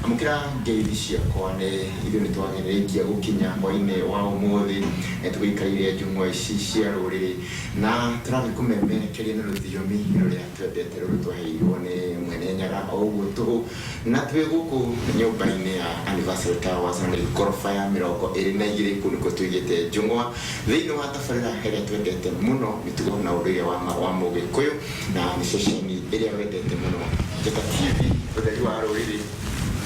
Amũkĩra ngeithi ciakwa. Nĩ ithuĩ nĩ twagĩrĩkia gũkinya hwainĩ wa ũmũthĩ, nĩ tũgĩikarĩire njũng'wa ici cia rũrĩrĩ na tũragĩkũmemerekeria na rũthiomi rũrĩa twendete, rũrũ twaheirwo nĩ Mwene Nyaga o ũguo tũhũ. Na twĩ gũkũ nyũmba-inĩ ya Anniversary Towers, na nĩ ngoroba ya 22. Kũu nĩkuo tũigĩte njũng'wa thĩinĩ wa tabarĩra ĩrĩa twendete mũno, mĩtugo na ũndũire wa Mũgĩkũyũ, na nĩ ceceni ĩrĩa wendete mũno, Njata TV, ũtheri wa rũrĩrĩ,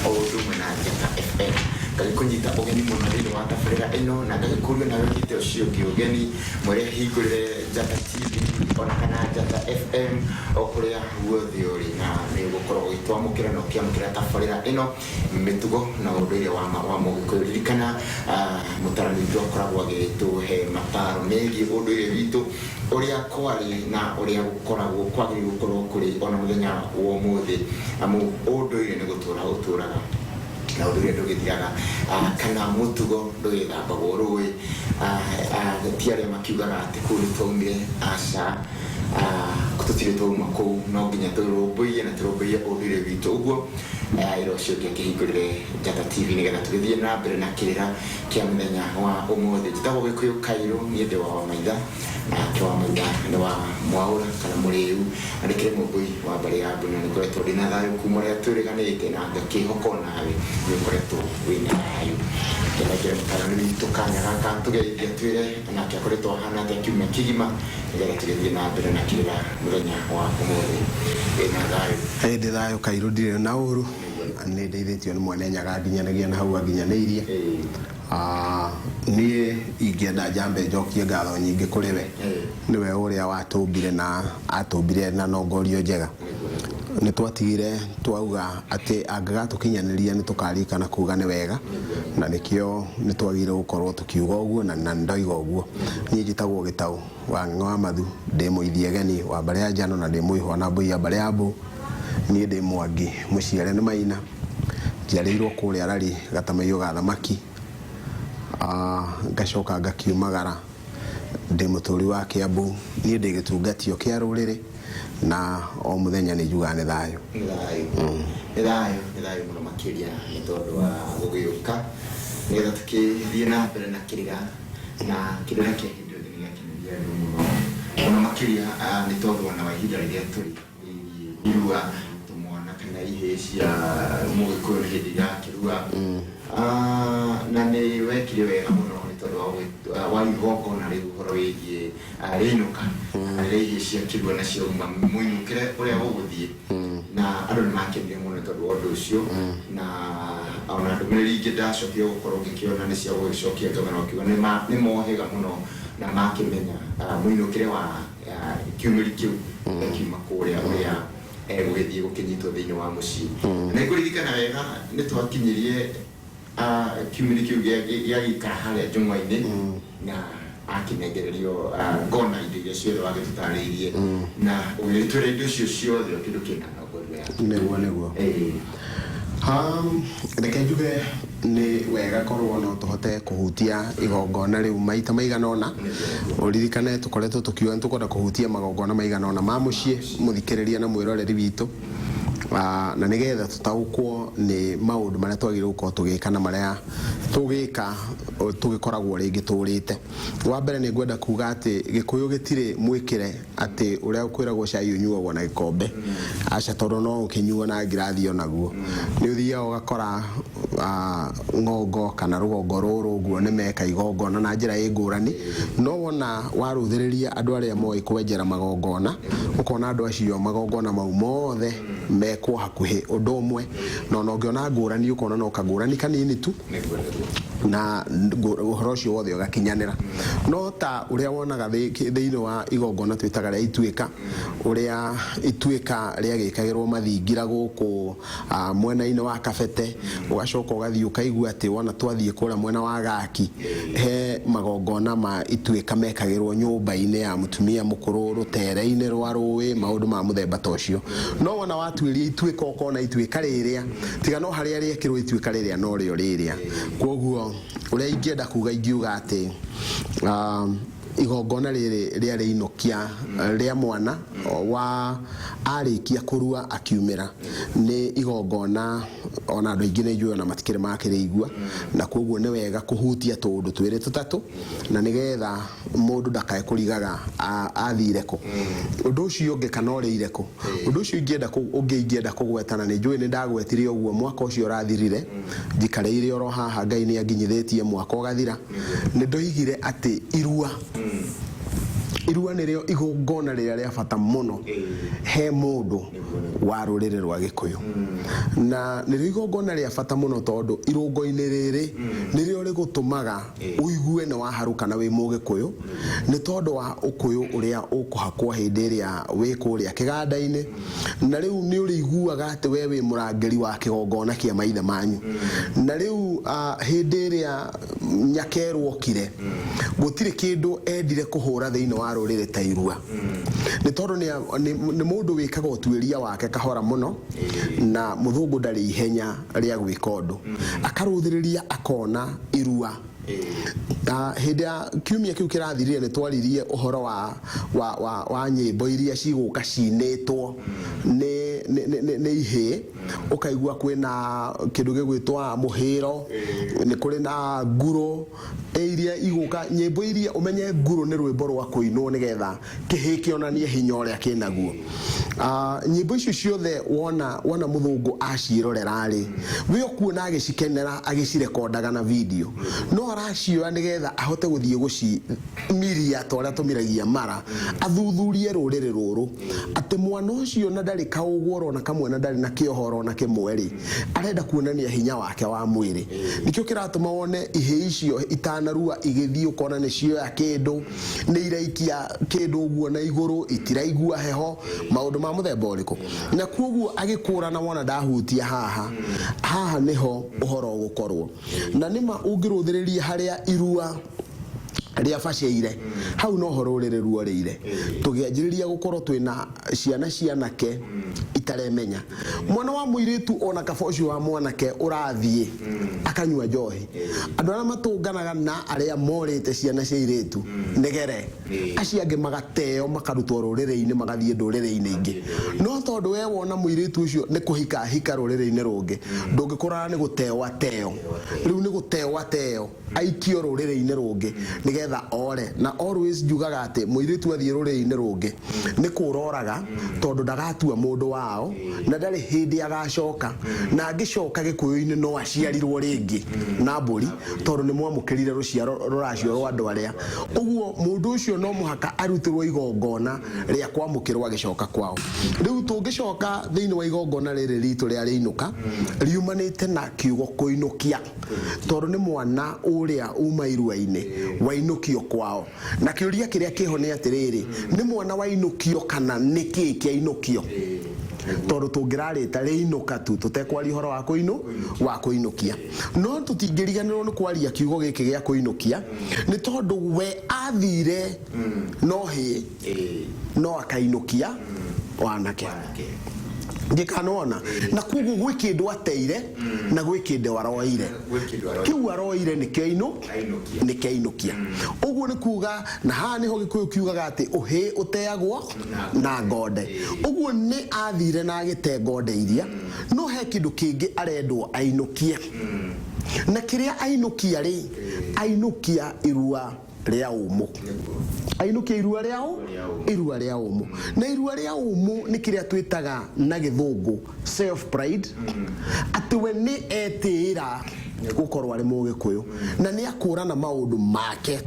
o ũndũ ũmwe na Njata FM. Ngagĩkũnyita ũgeni mũno thĩinĩ wa tabarĩra ĩno, na ngagĩkũria nawe ũnyite ũcio ũngĩ ũgeni, mwĩre hingũrĩre Njata TV ona kana Njata FM o kũrĩa guothe ũrĩ, na nĩ ũgũkorwo ũgĩtwamũkĩra na ũkĩamũkĩra tabarĩra ĩno, mĩtugo na ũndũire wa Mũgĩkũyũ. Ririkana mũtarani witũ akoragwo agĩtũhe mataro megiĩ ũndũire witũ, ũrĩa kwarĩ na ũrĩa gũkoragwo kwagĩrĩirwo gũkorwo kũrĩ ona mũthenya wa ũmũthĩ, amu ũndũire nĩ gũtũra ũtũraga na ũndũire ndũgĩthiraga, kana mũtugo ndũgĩthambagwo rũĩ. Ti arĩa makiugaga atĩ kũu nĩ twaumire, aca, tũtirĩ twauma kũu, no nginya tũrũmbũiye na tũrũmbũiye ũndũire witũ. Ũguo ĩra ũcio ũngĩ akĩhingũrĩre Njata TV nĩgetha tũgĩthiĩ na mbere na kĩrĩra kĩa mũthenya wa ũmũthĩ. Njĩtagwo Gĩkũyũ Kairũ, niĩ ndĩ wa Wamaitha, nake Wamaitha nĩ wa Mwaũra kana Mũrĩu, na ndĩkĩrĩ mũmbũi wa mbarĩ ya Mbũ, na nĩngoretwo ndĩna thayũ kuma ũrĩa twĩrĩganĩte, na ngakĩhoka onawe nĩ ũkoretwo wĩna thayũ. Ngenengere mũtarani witũ kanya gaka tũgeithie, twĩre nake akoretwo ahana atĩa kiumia kĩgima, nĩgetha tũgĩthiĩ na mbere na kĩrĩra mũthenya wa ũmũthĩ. Wĩna thayũ? Ĩ, ndĩ thayũ Kairũ, ndirĩ na ũru, nĩ ndeithĩtio nĩ Mwene Nyaga nginyanagia na hau anginyanĩirie. Niĩ ingĩenda njambe njokie ngatho nyingĩ kũrĩ we, nĩwe ũrĩa watũmbire na atũmbire na nongorio njega. Nĩ twatigire twauga atĩ angĩgatũkinyanĩria nĩ tũkaririkana kuga nĩ wega, na nĩkĩo nĩ twagĩrĩire gũkorwo tũkiuga ũguo na ndoiga ũguo. Niĩ njĩtagwo Gĩtaũ wa Ng'ang'a wa Mathu, ndĩ mũithiegeni wa mbarĩ ya Njano na ndĩ mũihwa na mbũi ya mbarĩ ya Mbũ. Niĩ ndĩ Mwangi mũciare nĩ Maina, njiarĩirwo kũrĩa Rari Gatamaiyũ ga Thamaki, ngacoka ngakiumagara, ndĩ mũtũri wa Kiambu. Niĩ ndĩ gĩtungatio kĩa rũrĩrĩ na o mũthenya nĩ njugaga nĩ thayũ. Nĩ thayũ, nĩ thayũ, nĩ thayũ mũno makĩria nĩ tondũ wa gũgĩũka nĩgetha tũkĩthiĩ na mbere na kĩrĩra, na kĩrĩra kĩa hĩndĩ yothe nĩ gĩakenagia andũ mũno mũno makĩria, nĩ tondũ ona wa ihinda rĩrĩa tũrĩ rĩgiĩ irua, tũmwana kana ihĩĩ cia Mũgĩkũyũ nĩ hĩndĩ irakĩrua. Na nĩ wekire wega mũno nĩ tondũ wa igongona rĩu, ũhoro wĩgiĩ rĩinũka kana rĩrĩa ihĩĩ ciakĩrua na ciauma, mũinũkĩre ũrĩa gũgũthiĩ, na andũ nĩ makenire mũno nĩ tondũ wa ũndũ ũcio. Na ona ndũmĩrĩri ingĩ ndacokire gũkorwo ngĩkĩona nĩ cia gũgĩcokia ngatho na ũkiuga nĩ mohĩga mũno na makĩmenya mũinũkĩre wa kiumĩri kĩu kiuma kũrĩa ũrĩa gũgĩthiĩ gũkĩnyitwo thĩinĩ wa mũciĩ. Na nĩngũririkana wega nĩ twakinyirie kiumĩri kĩu gĩagĩikara harĩa njũng'wa-inĩ na akĩnengererio ngona indo iria ciothe wagĩtũtarĩirie, na ũgĩgĩtwĩra indo icio ciothe o kĩndũ kĩna nongorio yakĩo. Nĩguo. Reke njuge nĩ wega korwo no tũhote kũhutia igongona rĩu maita maigana ũna. Ũririkane tũkoretwo tũkiuga nĩ tũkwenda kũhutia magongona maigana ũna ma mũciĩ, mũthikĩrĩria na mwĩroreri witũ, na nĩgetha tũtaũkwo nĩ maũndũ marĩa twagĩrĩirwo gũkorwo tũgĩka na marĩa tũgĩka tũgĩkoragwo rĩngĩ tũrĩte. Wa mbere nĩ ngwenda kuga atĩ Gĩkũyũ gĩtirĩ mwĩkĩre atĩ ũrĩa kwĩragwo cai ũnyuagwo na gĩkombe, aca, tondũ no ũkĩnyuo na ngirathi onaguo. Nĩ ũthiaga ũgakora ng'ongo kana rũgongo rũrũ ũguo nĩ meka igongona na njĩra ĩ ngũrani, no wona warũthĩrĩria andũ arĩa moĩ kwenjera magongona, ũkona andũ acio magongona mau mothe mekwo hakuhĩ ũndũ ũmwe, na ona ũngĩona ngũrani ũkona no kangũrani kanini tu, na ũhoro ũcio wothe ũgakinyanĩra. No ta ũrĩa wonaga thĩinĩ wa igongona twĩtaga rĩa ituĩka, ũrĩa ituĩka rĩagĩkagĩrwo mathingira gũkũ mwena-inĩ wa Kabete, ũgacoka ũgathiĩ ũkaigua atĩ wona twathiĩ kũrĩa mwena wa Gaki, he magongona ma ituĩka mekagĩrwo nyũmba-inĩ ya mũtumia mũkũrũ rũtere-inĩ rwa rũĩ, maũndũ ma mũthemba ta ũcio. No wona watuĩria ituĩka ũkona ituĩka rĩrĩa, tiga no harĩa rĩekĩrwo ituĩka rĩrĩa norĩo rĩrĩa. Kwoguo ũrĩa ingĩenda kuga ingiuga atĩ Igongona rĩrĩ rĩarĩ inokia rĩa mwana wa arĩkia kũrua akiumĩra. Nĩ igongona ona andũ aingĩ nĩ njũĩ ona matikĩrĩ makĩrĩigua, na koguo nĩ wega kũhutia tũũndũ twĩrĩ tũtatũ na nĩgetha mũndũ ndakae kũrigaga athire kũ ũndũ ũcio ũngĩ kana ũrĩire kũ. Ũndũ ũcio ingĩenda ũngĩ ingĩenda kũgweta, na nĩ njũĩ nĩ ndagwetire ũguo mwaka ũcio ũrathirire, njikarĩire oro haha, Ngai nĩ anginyithĩtie mwaka ũgathira, nĩ ndoigire atĩ irua nĩrĩo igongona rĩrĩa rĩa bata mũno he mũndũ wa rũrĩrĩ rwa Gĩkũyũ, na nĩrĩo igongona rĩa bata mũno tondũ irũngo-inĩ rĩrĩ nĩrĩo rĩgũtũmaga ũigue nĩ waharũka na wĩ Mũgĩkũyũ, nĩ tondũ wa ũkũyũ ũrĩa ũkũhakwo hĩndĩ ĩrĩa wĩ kũrĩa kĩganda-inĩ, na rĩu nĩ ũrĩiguaga atĩ we wĩ mũrangĩri wa kĩgongona kĩa maithe manyu. Na rĩu hĩndĩ ĩrĩa Nyakerũ okire, gũtirĩ kĩndũ endire kũhũra thĩinĩ wa rũrĩrĩ ta irua, nĩ tondũ nĩ mũndũ wĩkaga ũtuĩria wake kahora mũno, na mũthũngũ ndarĩ ihenya rĩa gwĩka ũndũ, akarũthĩrĩria akona irua. Na hĩndĩ ya kiumia kĩu kĩrathirire nĩ twaririe ũhoro wa nyĩmbo iria cigũka cinĩtwo nĩ ihĩĩ, ũkaigua kwĩna kĩndũ gĩgwĩtwo mũhĩro, nĩ kũrĩ na ngurũ iria igũka, nyĩmbo iria ũmenye ngurũ nĩ rwĩmbo rwa kũinwo nĩgetha kĩhĩĩ kĩonanie hinya ũrĩa kĩnaguo. Nyĩmbo icio ciothe wona mũthũngũ aciĩrorera rĩ, we ũkuona agĩcikenera agĩcirekondaga na video, no aracioya nĩgetha ahote gũthiĩ gũcimiria ta ũrĩa tũmiragia mara, athuthurie rũrĩrĩ rũrũ atĩ mwana ũcio na ndarĩ kaũgũ orona kamwe na ndarĩ na kĩoho orona kĩmwe rĩ, arenda kuonania hinya wake wa mwĩrĩ. Nĩkĩo kĩratũma wone ihĩĩ icio itanarua igĩthiĩ ũkona nĩ cioya kĩndũ, nĩ iraikia kĩndũ ũguo na igũrũ, itiraigua heho, maũndũ ma mũthemba ũrĩkũ. Na koguo agĩkũrana wona ndahutia haha, haha nĩho ũhoro ũgũkorwo. Na nĩma ũngĩrũthĩrĩria harĩa irua rĩa baceire, hau noho rũrĩrĩ ruorĩire, tũgĩanjĩrĩria gũkorwo twĩna ciana cianake itaremenya. Mwana wa mũirĩtu ona kaba ũcio wa mwanake ũrathiĩ akanyua njohi, andũ arĩa matũnganaga na arĩa morĩte ciana cia irĩtu nĩgere, acio angĩ magateo makarutwo rũrĩrĩ-inĩ magathiĩ ndũrĩrĩ-inĩ ingĩ. No tondũ we wona mũirĩtu ũcio nĩ kũhika ahika rũrĩrĩ-inĩ rũngĩ, ndũngĩkũrana nĩ gũteo ateo, rĩu nĩ gũteo ateo aikio rũrĩrĩ-inĩ rũngĩ nĩgetha ore. Na always njugaga atĩ mũirĩtu athiĩ rũrĩrĩ-inĩ rũngĩ nĩ kũroraga, tondũ ndagatua mũndũ wao na ndarĩ hĩndĩ agacoka, na angĩcoka Gĩkũyũ-inĩ no aciarirwo rĩngĩ na mbũri, tondũ nĩ mwamũkĩrire rũciaro rũracio rwa andũ arĩa. Ũguo mũndũ ũcio no mũhaka arutĩrwo igongona rĩa kwamũkĩrwo agĩcoka kwao. Rĩu tũngĩcoka thĩinĩ wa igongona rĩrĩ ritũ rĩa rĩinũka, riumanĩte na kiugo kũinũkia, tondũ nĩ mwana ũrĩa uma irua-inĩ wainũkio kwao. Na kĩũria kĩrĩa kĩho nĩ atĩrĩrĩ, nĩ mwana wainũkio kana nĩ kĩĩ kĩainũkio? Tondũ tũngĩrarĩta rĩinũka tu tũtekwaria ũhoro wa kũinũ wa kũinũkia, no tũtingĩriganĩrwo nĩ kwaria kiugo gĩkĩ gĩa kũinũkia, nĩ tondũ we athire no hĩ no akainũkia wanake ngĩkanona, na koguo gwĩ kĩndũ ateire na gwĩ kĩndũ aroire. Kĩu aroire nĩkĩo inu nĩkĩo ainũkia. Ũguo nĩ kuga, na haha nĩho Gĩkũyũ kiugaga atĩ ũhĩ ũteagwo na ngonde. Ũguo nĩ athire na agĩte ngonde iria, no he kĩndũ kĩngĩ arendwo ainũkie, na kĩrĩa ainũkia rĩ, ainũkia irua rĩa ũmũ, ainũkia irua rĩa ũ irua rĩa ũmũ. Na irua rĩa ũmũ nĩ kĩrĩa twĩtaga na Gĩthũngũ self pride, atĩ we nĩ etĩĩra gũkorwo arĩ Mũgĩkũyũ na nĩ akũrana maũndũ make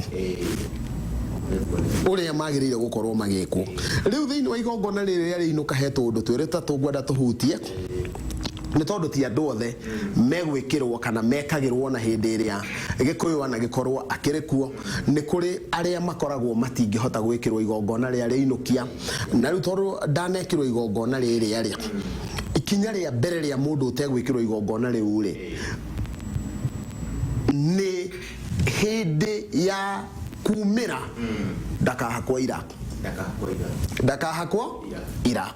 ũrĩa magĩrĩire gũkorwo magĩkwo. Rĩu thĩinĩ wa igongona rĩrĩ rĩa rĩinũka he tũũndũ twĩrĩ tũtatũ ngwenda tũhutie, nĩ tondũ ti andũ othe megwĩkĩrwo kana mekagĩrwo na hĩndĩ ĩrĩa Gĩkũyũ anagĩkorwo akĩrĩ kuo. Nĩ kũrĩ arĩa makoragwo matingĩhota gwĩkĩrwo igongona rĩa rĩinũkia. Na rĩu tondũ ndanekĩrwo igongona rĩrĩa rĩ, ikinya rĩa mbere rĩa mũndũ ũtegwĩkĩrwo igongona rĩu rĩ, nĩ hĩndĩ ya kumĩra ndakahakwo ira, ndakahakwo ira.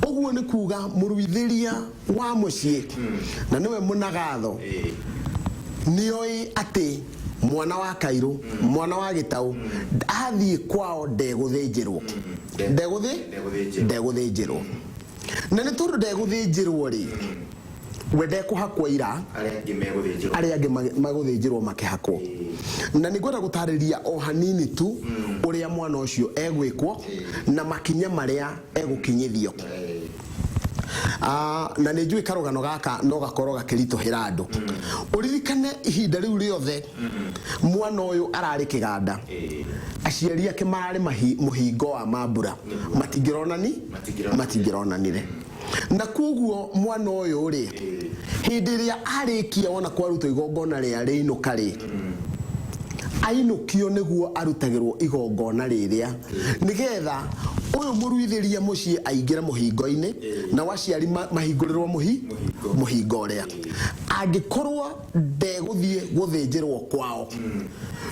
Ũguo nĩ kuga mũruithĩria wa mũciĩ, na nĩwe mũnagatho, nĩoĩ atĩ Mwana wa kairũ, mwana wa gĩtaũ, athiĩ kwao ndegũthĩnjĩrwo. Ndegũthĩ Ndegũthĩnjĩrwo. Ndegũthĩnjĩrwo, na nĩ tondũ ndegũthĩnjĩrwo rĩ, we ndekũhakwo ira. Arĩa angĩ megũthĩnjĩrwo. Arĩa angĩ magũthĩnjĩrwo makĩhakwo. Na nĩ ngwenda gũtarĩria o hanini tu ũrĩa mwana ũcio egwĩkwo na makinya marĩa egũkinyithio. Na nĩ njũĩ karũgano gaka no gakorwo gakĩritũhĩra andũ. Ũririkane ihinda rĩu rĩothe mwana ũyũ ararĩ kĩganda, aciari ake mararĩ mũhingo wa mambura, matingĩronani. Matingĩronanire. Matingĩronanire, na koguo mwana ũyũ rĩ, hĩndĩ ĩrĩa arĩkia wona kwarutwo igongona rĩa rĩinũka rĩ, ainũkio nĩguo arutagĩrwo igongona rĩrĩa, nĩgetha ũyũ mũruithĩria mũciĩ aingĩre mũhingo-inĩ, nao aciari mahingũrĩrwo Mũhingo. Mũhingo ũrĩa angĩkorwo ndegũthiĩ gũthĩnjĩrwo kwao,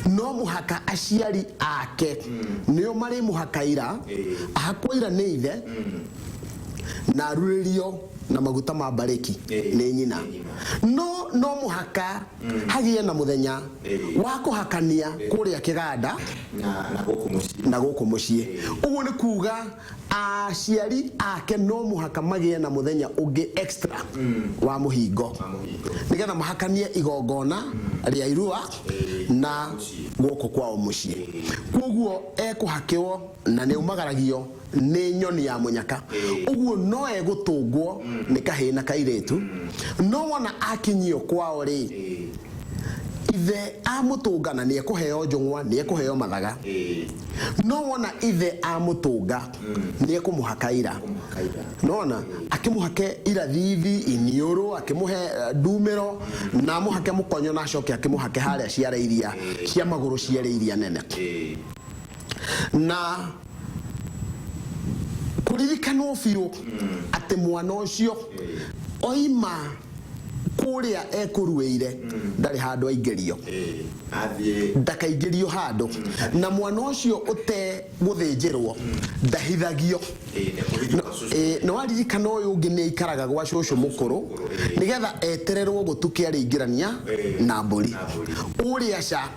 no mũhaka aciari ake nĩo marĩmũhaka ira. Ahakwo ira nĩ ithe na arurĩrio na maguta ma mbarĩki nĩ nyina. Nĩ nyina. No mũhaka hagĩe na mũthenya wa kũhakania kũrĩa kĩganda na gũkũ mũciĩ. Na gũkũ mũciĩ. Ũguo nĩ kuga aciari ake no mũhaka magĩe na mũthenya ũngĩ extra wa mũhingo, Wa mũhingo. Nĩgetha mahakanie igongona rĩa irua na mũciĩ. Gũkũ kwao mũciĩ. Koguo ekũhakĩwo na nĩ umagaragio nĩ nyoni ya mũnyaka. Ũguo no egũtũngwo nĩ kahĩĩ na kairĩtu. No wona akinyio kwao rĩ, ithe amũtũnga na nĩ ekũheo njũng'wa, nĩ ekũheo mathaga. No wona ithe amũtũnga, nĩ ekũmũhaka ira. Kũmũhaka ira. Nona akĩmũhake irathithi iniũrũ, akĩmũhe ndumĩro, na amũhake mũkonyo, na acoke akĩmũhake harĩa ciara iria cia magũrũ cierĩ iria nene. Na kũririkanwo biũ atĩ mwana ũcio oima kũrĩa ekũruĩire ndarĩ handũ aingĩrio. Athiĩ. Ndakaingĩrio handũ, na mwana ũcio ũtegũthĩnjĩrwo ndahithagio. Nĩekũhithio gwa cũcũ. Nĩ waririkana ũyũ ũngĩ nĩ aikaraga gwa cũcũ mũkũrũ, nĩgetha etererwo gũtuke arĩingĩrania na mbũri. Na mbũri. Ũrĩa ca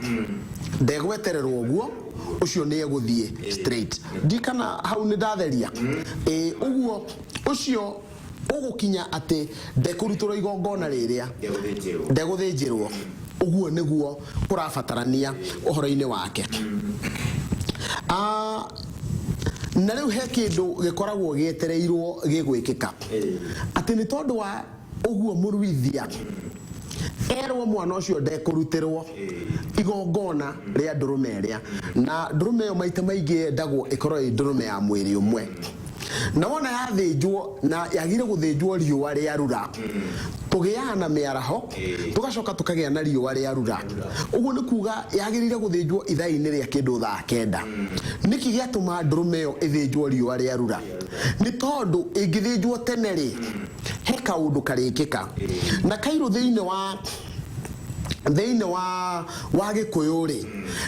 ndegwetererwo ũguo, ũcio nĩ egũthiĩ straight. Ndikana hau nĩ ndatheria. Ũguo ũcio ũgũkinya atĩ ndekũrutĩrwo igongona rĩrĩa. Ndegũthĩnjĩrwo. Ndegũthĩnjĩrwo. Ũguo nĩguo kũrabatarania ũhoro-inĩ wake. Na rĩu he kĩndũ gĩkoragwo gĩetereirwo gĩgwĩkĩka, atĩ nĩ tondũ wa ũguo mũruithia erwo mwana ũcio ndekũrutĩrwo igongona rĩa ndũrũme ĩrĩa, na ndũrũme ĩyo maita maingĩ yendagwo ĩkorwo ĩ ndũrũme ya mwĩrĩ ũmwe. Na wona yathĩnjwo na yagire gũthĩnjwo riũa rĩarura, tũgĩaga na mĩaraho, tũgacoka tũkagĩa na riũa rĩarura. Ũguo nĩ kuga yagĩrĩire gũthĩnjwo ithaa-inĩ rĩa kĩndũ thaa 9. Nĩkĩ gĩatũma ndũrũme ĩyo ĩthĩnjwo riũa rĩarura? Nĩ tondũ ĩngĩthĩnjwo tene rĩ, he kaũndũ karĩkĩka na kairũ thĩinĩ wa gĩkũyũ rĩ,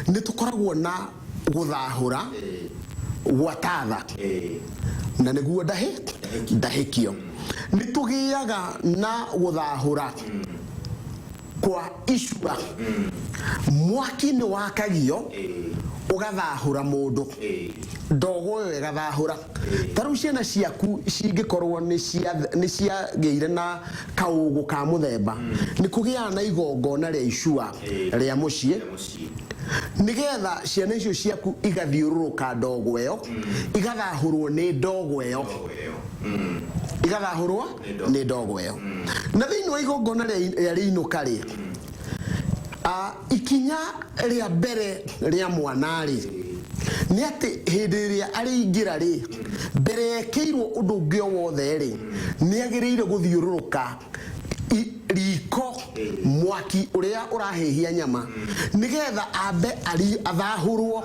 nĩ tũkoragwo na gũthahũra gwatatha, na nĩguo ndahĩkio. Nĩ tũgĩaga na gũthahũra kwa icua. Mwaki nĩ wakagio ũgathahũra mũndũ, ndogo ĩyo ĩgathahũra. Ta rĩu ciana ciaku cingĩkorwo nĩ ciagĩire na kaũgũ ka mũthemba, nĩ kũgĩaga na igongona rĩa icua rĩa mũciĩ, Mũciĩ. Nĩgetha ciana icio ciaku igathiũrũrũka ndogo ĩyo, igathahũrwo nĩ ndogo ĩyo. Ndogo ĩyo. Igathahũrwo nĩ ndogo ĩyo. Na thĩinĩ wa igongona rĩa rĩinũka rĩ, ikinya rĩa mbere rĩa mwana rĩ, nĩ atĩ hĩndĩ ĩrĩa arĩingĩra rĩ, mbere ekĩirwo ũndũ ũngĩ o wothe rĩ, nĩ agĩrĩire gũthiũrũrũka riko, mwaki ũrĩa ũrahĩhia nyama, nĩgetha ambe athahũrwo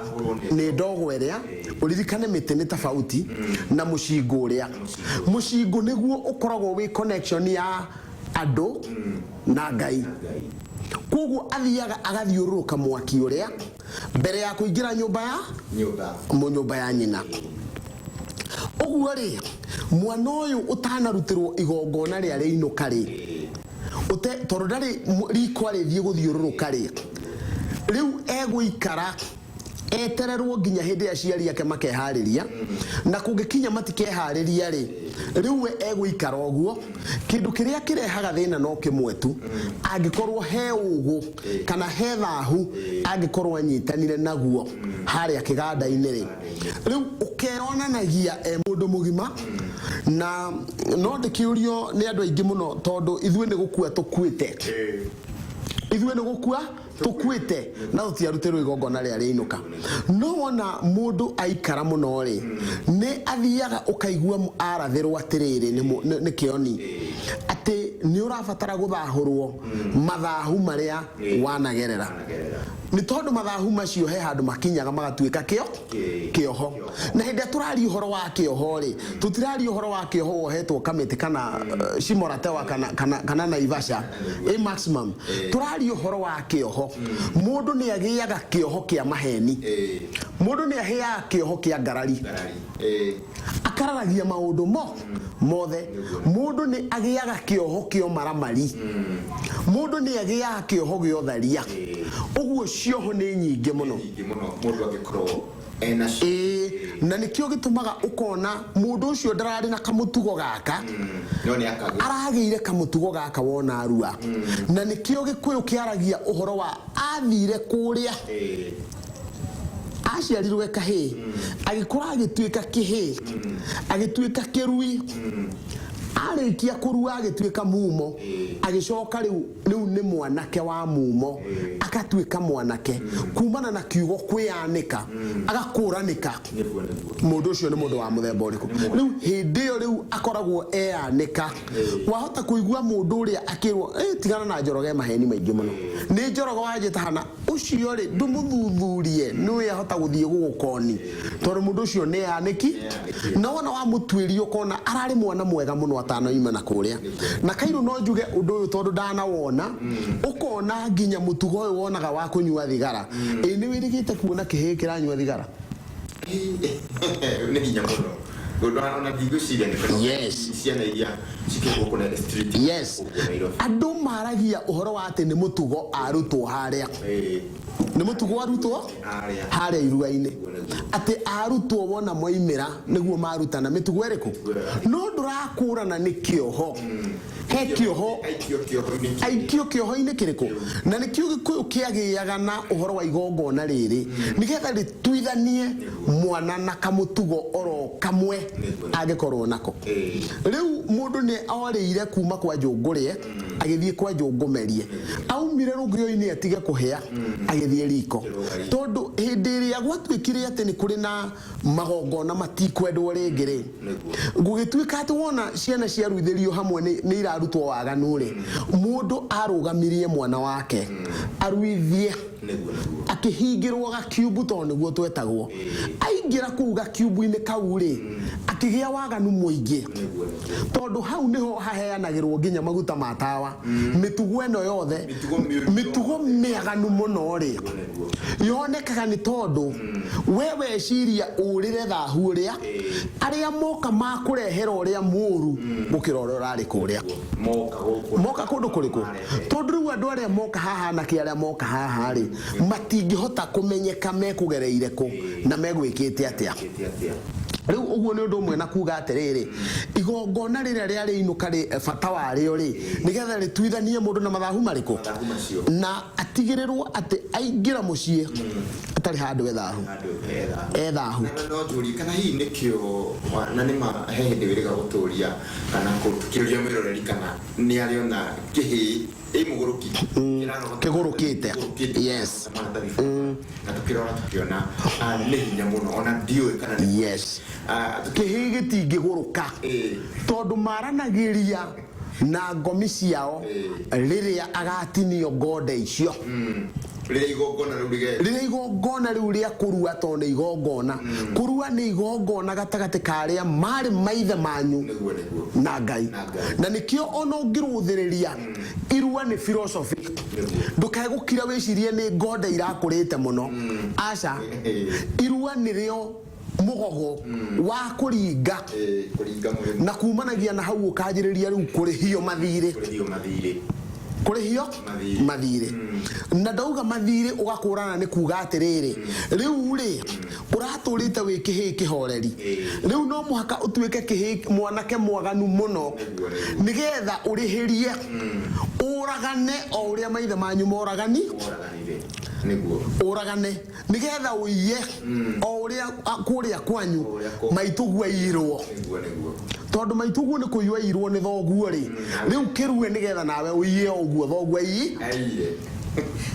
nĩ ndogo ĩrĩa. Ũririkane mĩtĩ nĩ tofauti na mũcingũ. Ũrĩa mũcingũ nĩguo ũkoragwo wĩ connection ya andũ na Ngai. Koguo athiaga agathiũrũrũka mwaki ũrĩa mbere ya kũingĩra nyũmba ya nyũmba. Mũnyũmba ya nyina. Ũguo rĩ, mwana ũyũ ũtanarutĩrwo igongona rĩa rĩinũka rĩ, tondũ ndarĩ riko arĩthiĩ gũthiũrũrũka rĩ, Rĩu egũikara etererwo nginya hĩndĩ aciari ake makeharĩria, na kũngĩkinya matikeharĩria rĩ, rĩu we egũikara ũguo. Kĩndũ kĩrĩa kĩrehaga thĩna no kĩmwe tu, angĩkorwo he ũgũ kana he thahu angĩkorwo anyitanire naguo harĩa kĩganda-inĩ rĩ, rĩu ũkeyonanagia e mũndũ mũgima. Na no ndĩkĩũrio nĩ andũ aingĩ mũno, tondũ ithuĩ nĩ gũkua tũkuĩte, ithuĩ nĩ gũkua tũkuĩte na tũtiarutĩrwo igongona rĩa rĩinũka. No wona mũndũ aikara mũno rĩ, nĩ athiaga ũkaigua arathĩrwo atĩrĩrĩ nĩ kĩoni atĩ nĩ ũrabatara gũthahũrwo mathahu marĩa wanagerera, nĩ tondũ mathahu macio he handũ makinyaga magatuĩka kĩo kĩoho. Na hĩndĩ ĩrĩa tũraria ũhoro wa kĩoho rĩ, tũtiraria ũhoro wa kĩoho wohetwo kamĩtĩ kana Shimoratewa kana Naivasha ĩ maximum. Tũraria ũhoro wa kĩoho, mũndũ nĩ agĩaga kĩoho kĩa maheni, mũndũ nĩ ahĩaga kĩoho kĩa ngarari, akararagia maũndũ mo mothe. Mũndũ nĩ agĩaga kĩoho kĩa ũmaramari, mũndũ nĩ agĩaga kĩoho gĩa ũtharia. Ũguo cioho nĩ nyingĩ mũno. Nyingĩ mũno mũndũ angĩkorwo enacio. Ĩĩ, na nĩkĩo gĩtũmaga ũkona mũndũ ũcio ndararĩ na kamũtugo gaka, no nĩ akagĩa aragĩire kamũtugo gaka wona arua. Na nĩkĩo Gĩkũyũ kĩaragia ũhoro wa athire kũrĩa aciarirwo e kahĩĩ, agĩkũra agĩtuĩka kĩhĩĩ, agĩtuĩka kĩrui, arĩkia kũrua agĩtuĩka mumo, agĩcoka rĩu nĩ mwanake wa mumo, agatuĩka mwanake kumana na kiugo kwĩyanĩka, agakũranĩka. Nĩguo nĩguo. Mũndũ ũcio nĩ mũndũ wa mũthemba ũrĩkũ? Rĩu hĩndĩ ĩyo rĩu akoragwo eyanĩka. Wahota kũigua mũndũ ũrĩa akĩrwo, "Eh, tigana na Njoroge, maheni maingĩ mũno, nĩ Njoroge wanjĩta hana ũcio rĩ." Ndũmũthuthurie nĩwe ahota gũthiĩ gũgũkoni, tondũ mũndũ ũcio nĩ yanĩki. Na wona wamũtuĩria ũkona ararĩ mwana mwega mũno atanoima na kũrĩa. Na kairũ no njuge ũndũ ũyũ tondũ ndanawona, ũkona nginya mũtugo ũyũ wonaga wa kũnyua thigara. Ĩ nĩ wĩrĩgĩte kuona kĩhĩĩ kĩranyua thigara? Nĩ hinya mũno ũndũ ona ndigwĩciria nĩ ciana iria cikĩ gũkũ na street gũkũ Nairobi. Andũ maragia ũhoro wa atĩ nĩ mũtugo arutwo harĩa, nĩ mũtugo arutwo harĩa harĩa irua-inĩ, atĩ arutwo wona moimĩra nĩguo marutana mĩtugo ĩrĩkũ, no ndũrakũrana nĩ kĩoho he kĩoho aikio kĩoho-inĩ kĩu. Aikio kĩoho-inĩ kĩrĩkũ. Na nĩkĩo Gĩkũyũ kĩagĩaga na ũhoro wa igongona rĩrĩ, nĩgetha rĩtuithanie mwana na kamũtugo oro kamwe angĩkorwo nako. Rĩu mũndũ nĩ orĩire kuma kwa njũngũrĩe agĩthiĩ kwa njũngũmerie, aumire rũgĩo-inĩ atige kũhĩa agĩthiĩ riko, tondũ hĩndĩ ĩrĩa gwatuĩkire atĩ nĩ kũrĩ na magongona matikwendwo rĩngĩ rĩ, gũgĩtuĩka atĩ wona ciana ciaruithĩrio hamwe nĩ irarutwo waganu rĩ, mũndũ arũgamirie mwana wake aruithie, nĩguo nĩguo akĩhingĩrwo gakiumbu, tondũ nĩguo twetagwo. Aingĩra kũu gakiumbu-inĩ kau rĩ, akĩgĩa waganu mũingĩ, nĩguo nĩguo tondũ hau nĩho haheanagĩrwo nginya maguta ma tawa, mĩtugo ĩno yothe, mĩtugo mĩũru, mĩtugo mĩaganu mũno rĩ, nĩguo yonekaga nĩ tondũ we weciria ũrĩre thahu ũrĩa arĩa moka makũrehera ũrĩa mũru gũkĩra ũrĩa ũrarĩ kũrĩa. Moka gũkũ Moka kũndũ kũrĩkũ? Tondũ rĩu andũ arĩa moka haha, anake arĩa moka haha rĩ, matingĩhota kũmenyeka mekũgereire kũ na megwĩkĩte atĩa. Kĩte atĩa. Rĩu ũguo nĩ ũndũ ũmwe na kuga atĩrĩrĩ, igongona rĩrĩa rĩarĩ inũka rĩ, bata warĩo rĩ, nĩgetha rĩtuithanie mũndũ na mathahu marĩkũ, mathahu macio, na atigĩrĩrwo atĩ aingĩra mũciĩ atarĩ handũ ethahu. Handũ etha ethahu. Na no njũrie kana hihi nĩkĩo na nĩ ma he hĩndĩ wĩrĩga gũtũria kana kũrĩa mwĩroreri kana nĩ arĩona kĩhĩĩ ĩ mũgũrũki kĩgũrũkĩte. Kĩgũrũkĩte. Maratathi na tũkĩrora tũkĩona nĩ hinya mũno ona ndiũĩ kana nĩ Kĩhĩĩ gĩtingĩgũrũka, tondũ maranagĩria na ngomi ciao rĩrĩa agatinio ngonde icio. Rĩrĩa igongona rĩu rĩge Rĩrĩa igongona rĩu rĩa kũrua, tondũ nĩ igongona, kũrua nĩ igongona gatagatĩ ka arĩa marĩ maithe manyu nĩguo nĩguo na Ngai. Na Ngai. Na nĩkĩo ona ũngĩrũthĩrĩria irua nĩ philosophy, ndũkae gũkira wĩcirie nĩ ngonde irakũrĩte mũno, aca. Irua nĩrĩo mũgogo wa kũringa, kũringa mũrĩmo, na kumanagia na hau ũkanjĩrĩria rĩu kũrĩhio mathirĩ. Kũrĩhio mathirĩ. Kũrĩhio Mathirĩ. Mathirĩ. Na ndauga mathirĩ, ũgakũrana nĩ kuga atĩrĩrĩ, rĩu rĩ ũratũrĩte wĩ kĩhĩĩ kĩhoreri, rĩu no mũhaka ũtuĩke kĩhĩĩ mwanake mwaganu mũno, Nĩguo, nĩguo. nĩgetha ũrĩhĩrie, ũragane o ũrĩa maithe manyu moragani. Ũraganire. Nĩguo. Ũragane nĩgetha ũiye o ũrĩa kũrĩa kwanyu O ũrĩa maitũguo aiyirwo. Nĩguo, nĩguo. Tondũ maitũguo nĩ kũiywo aiyirwo nĩ thoguo rĩ, rĩu kĩrue nĩgetha nawe ũiye o ũguo thoguo aiyi. Aiye.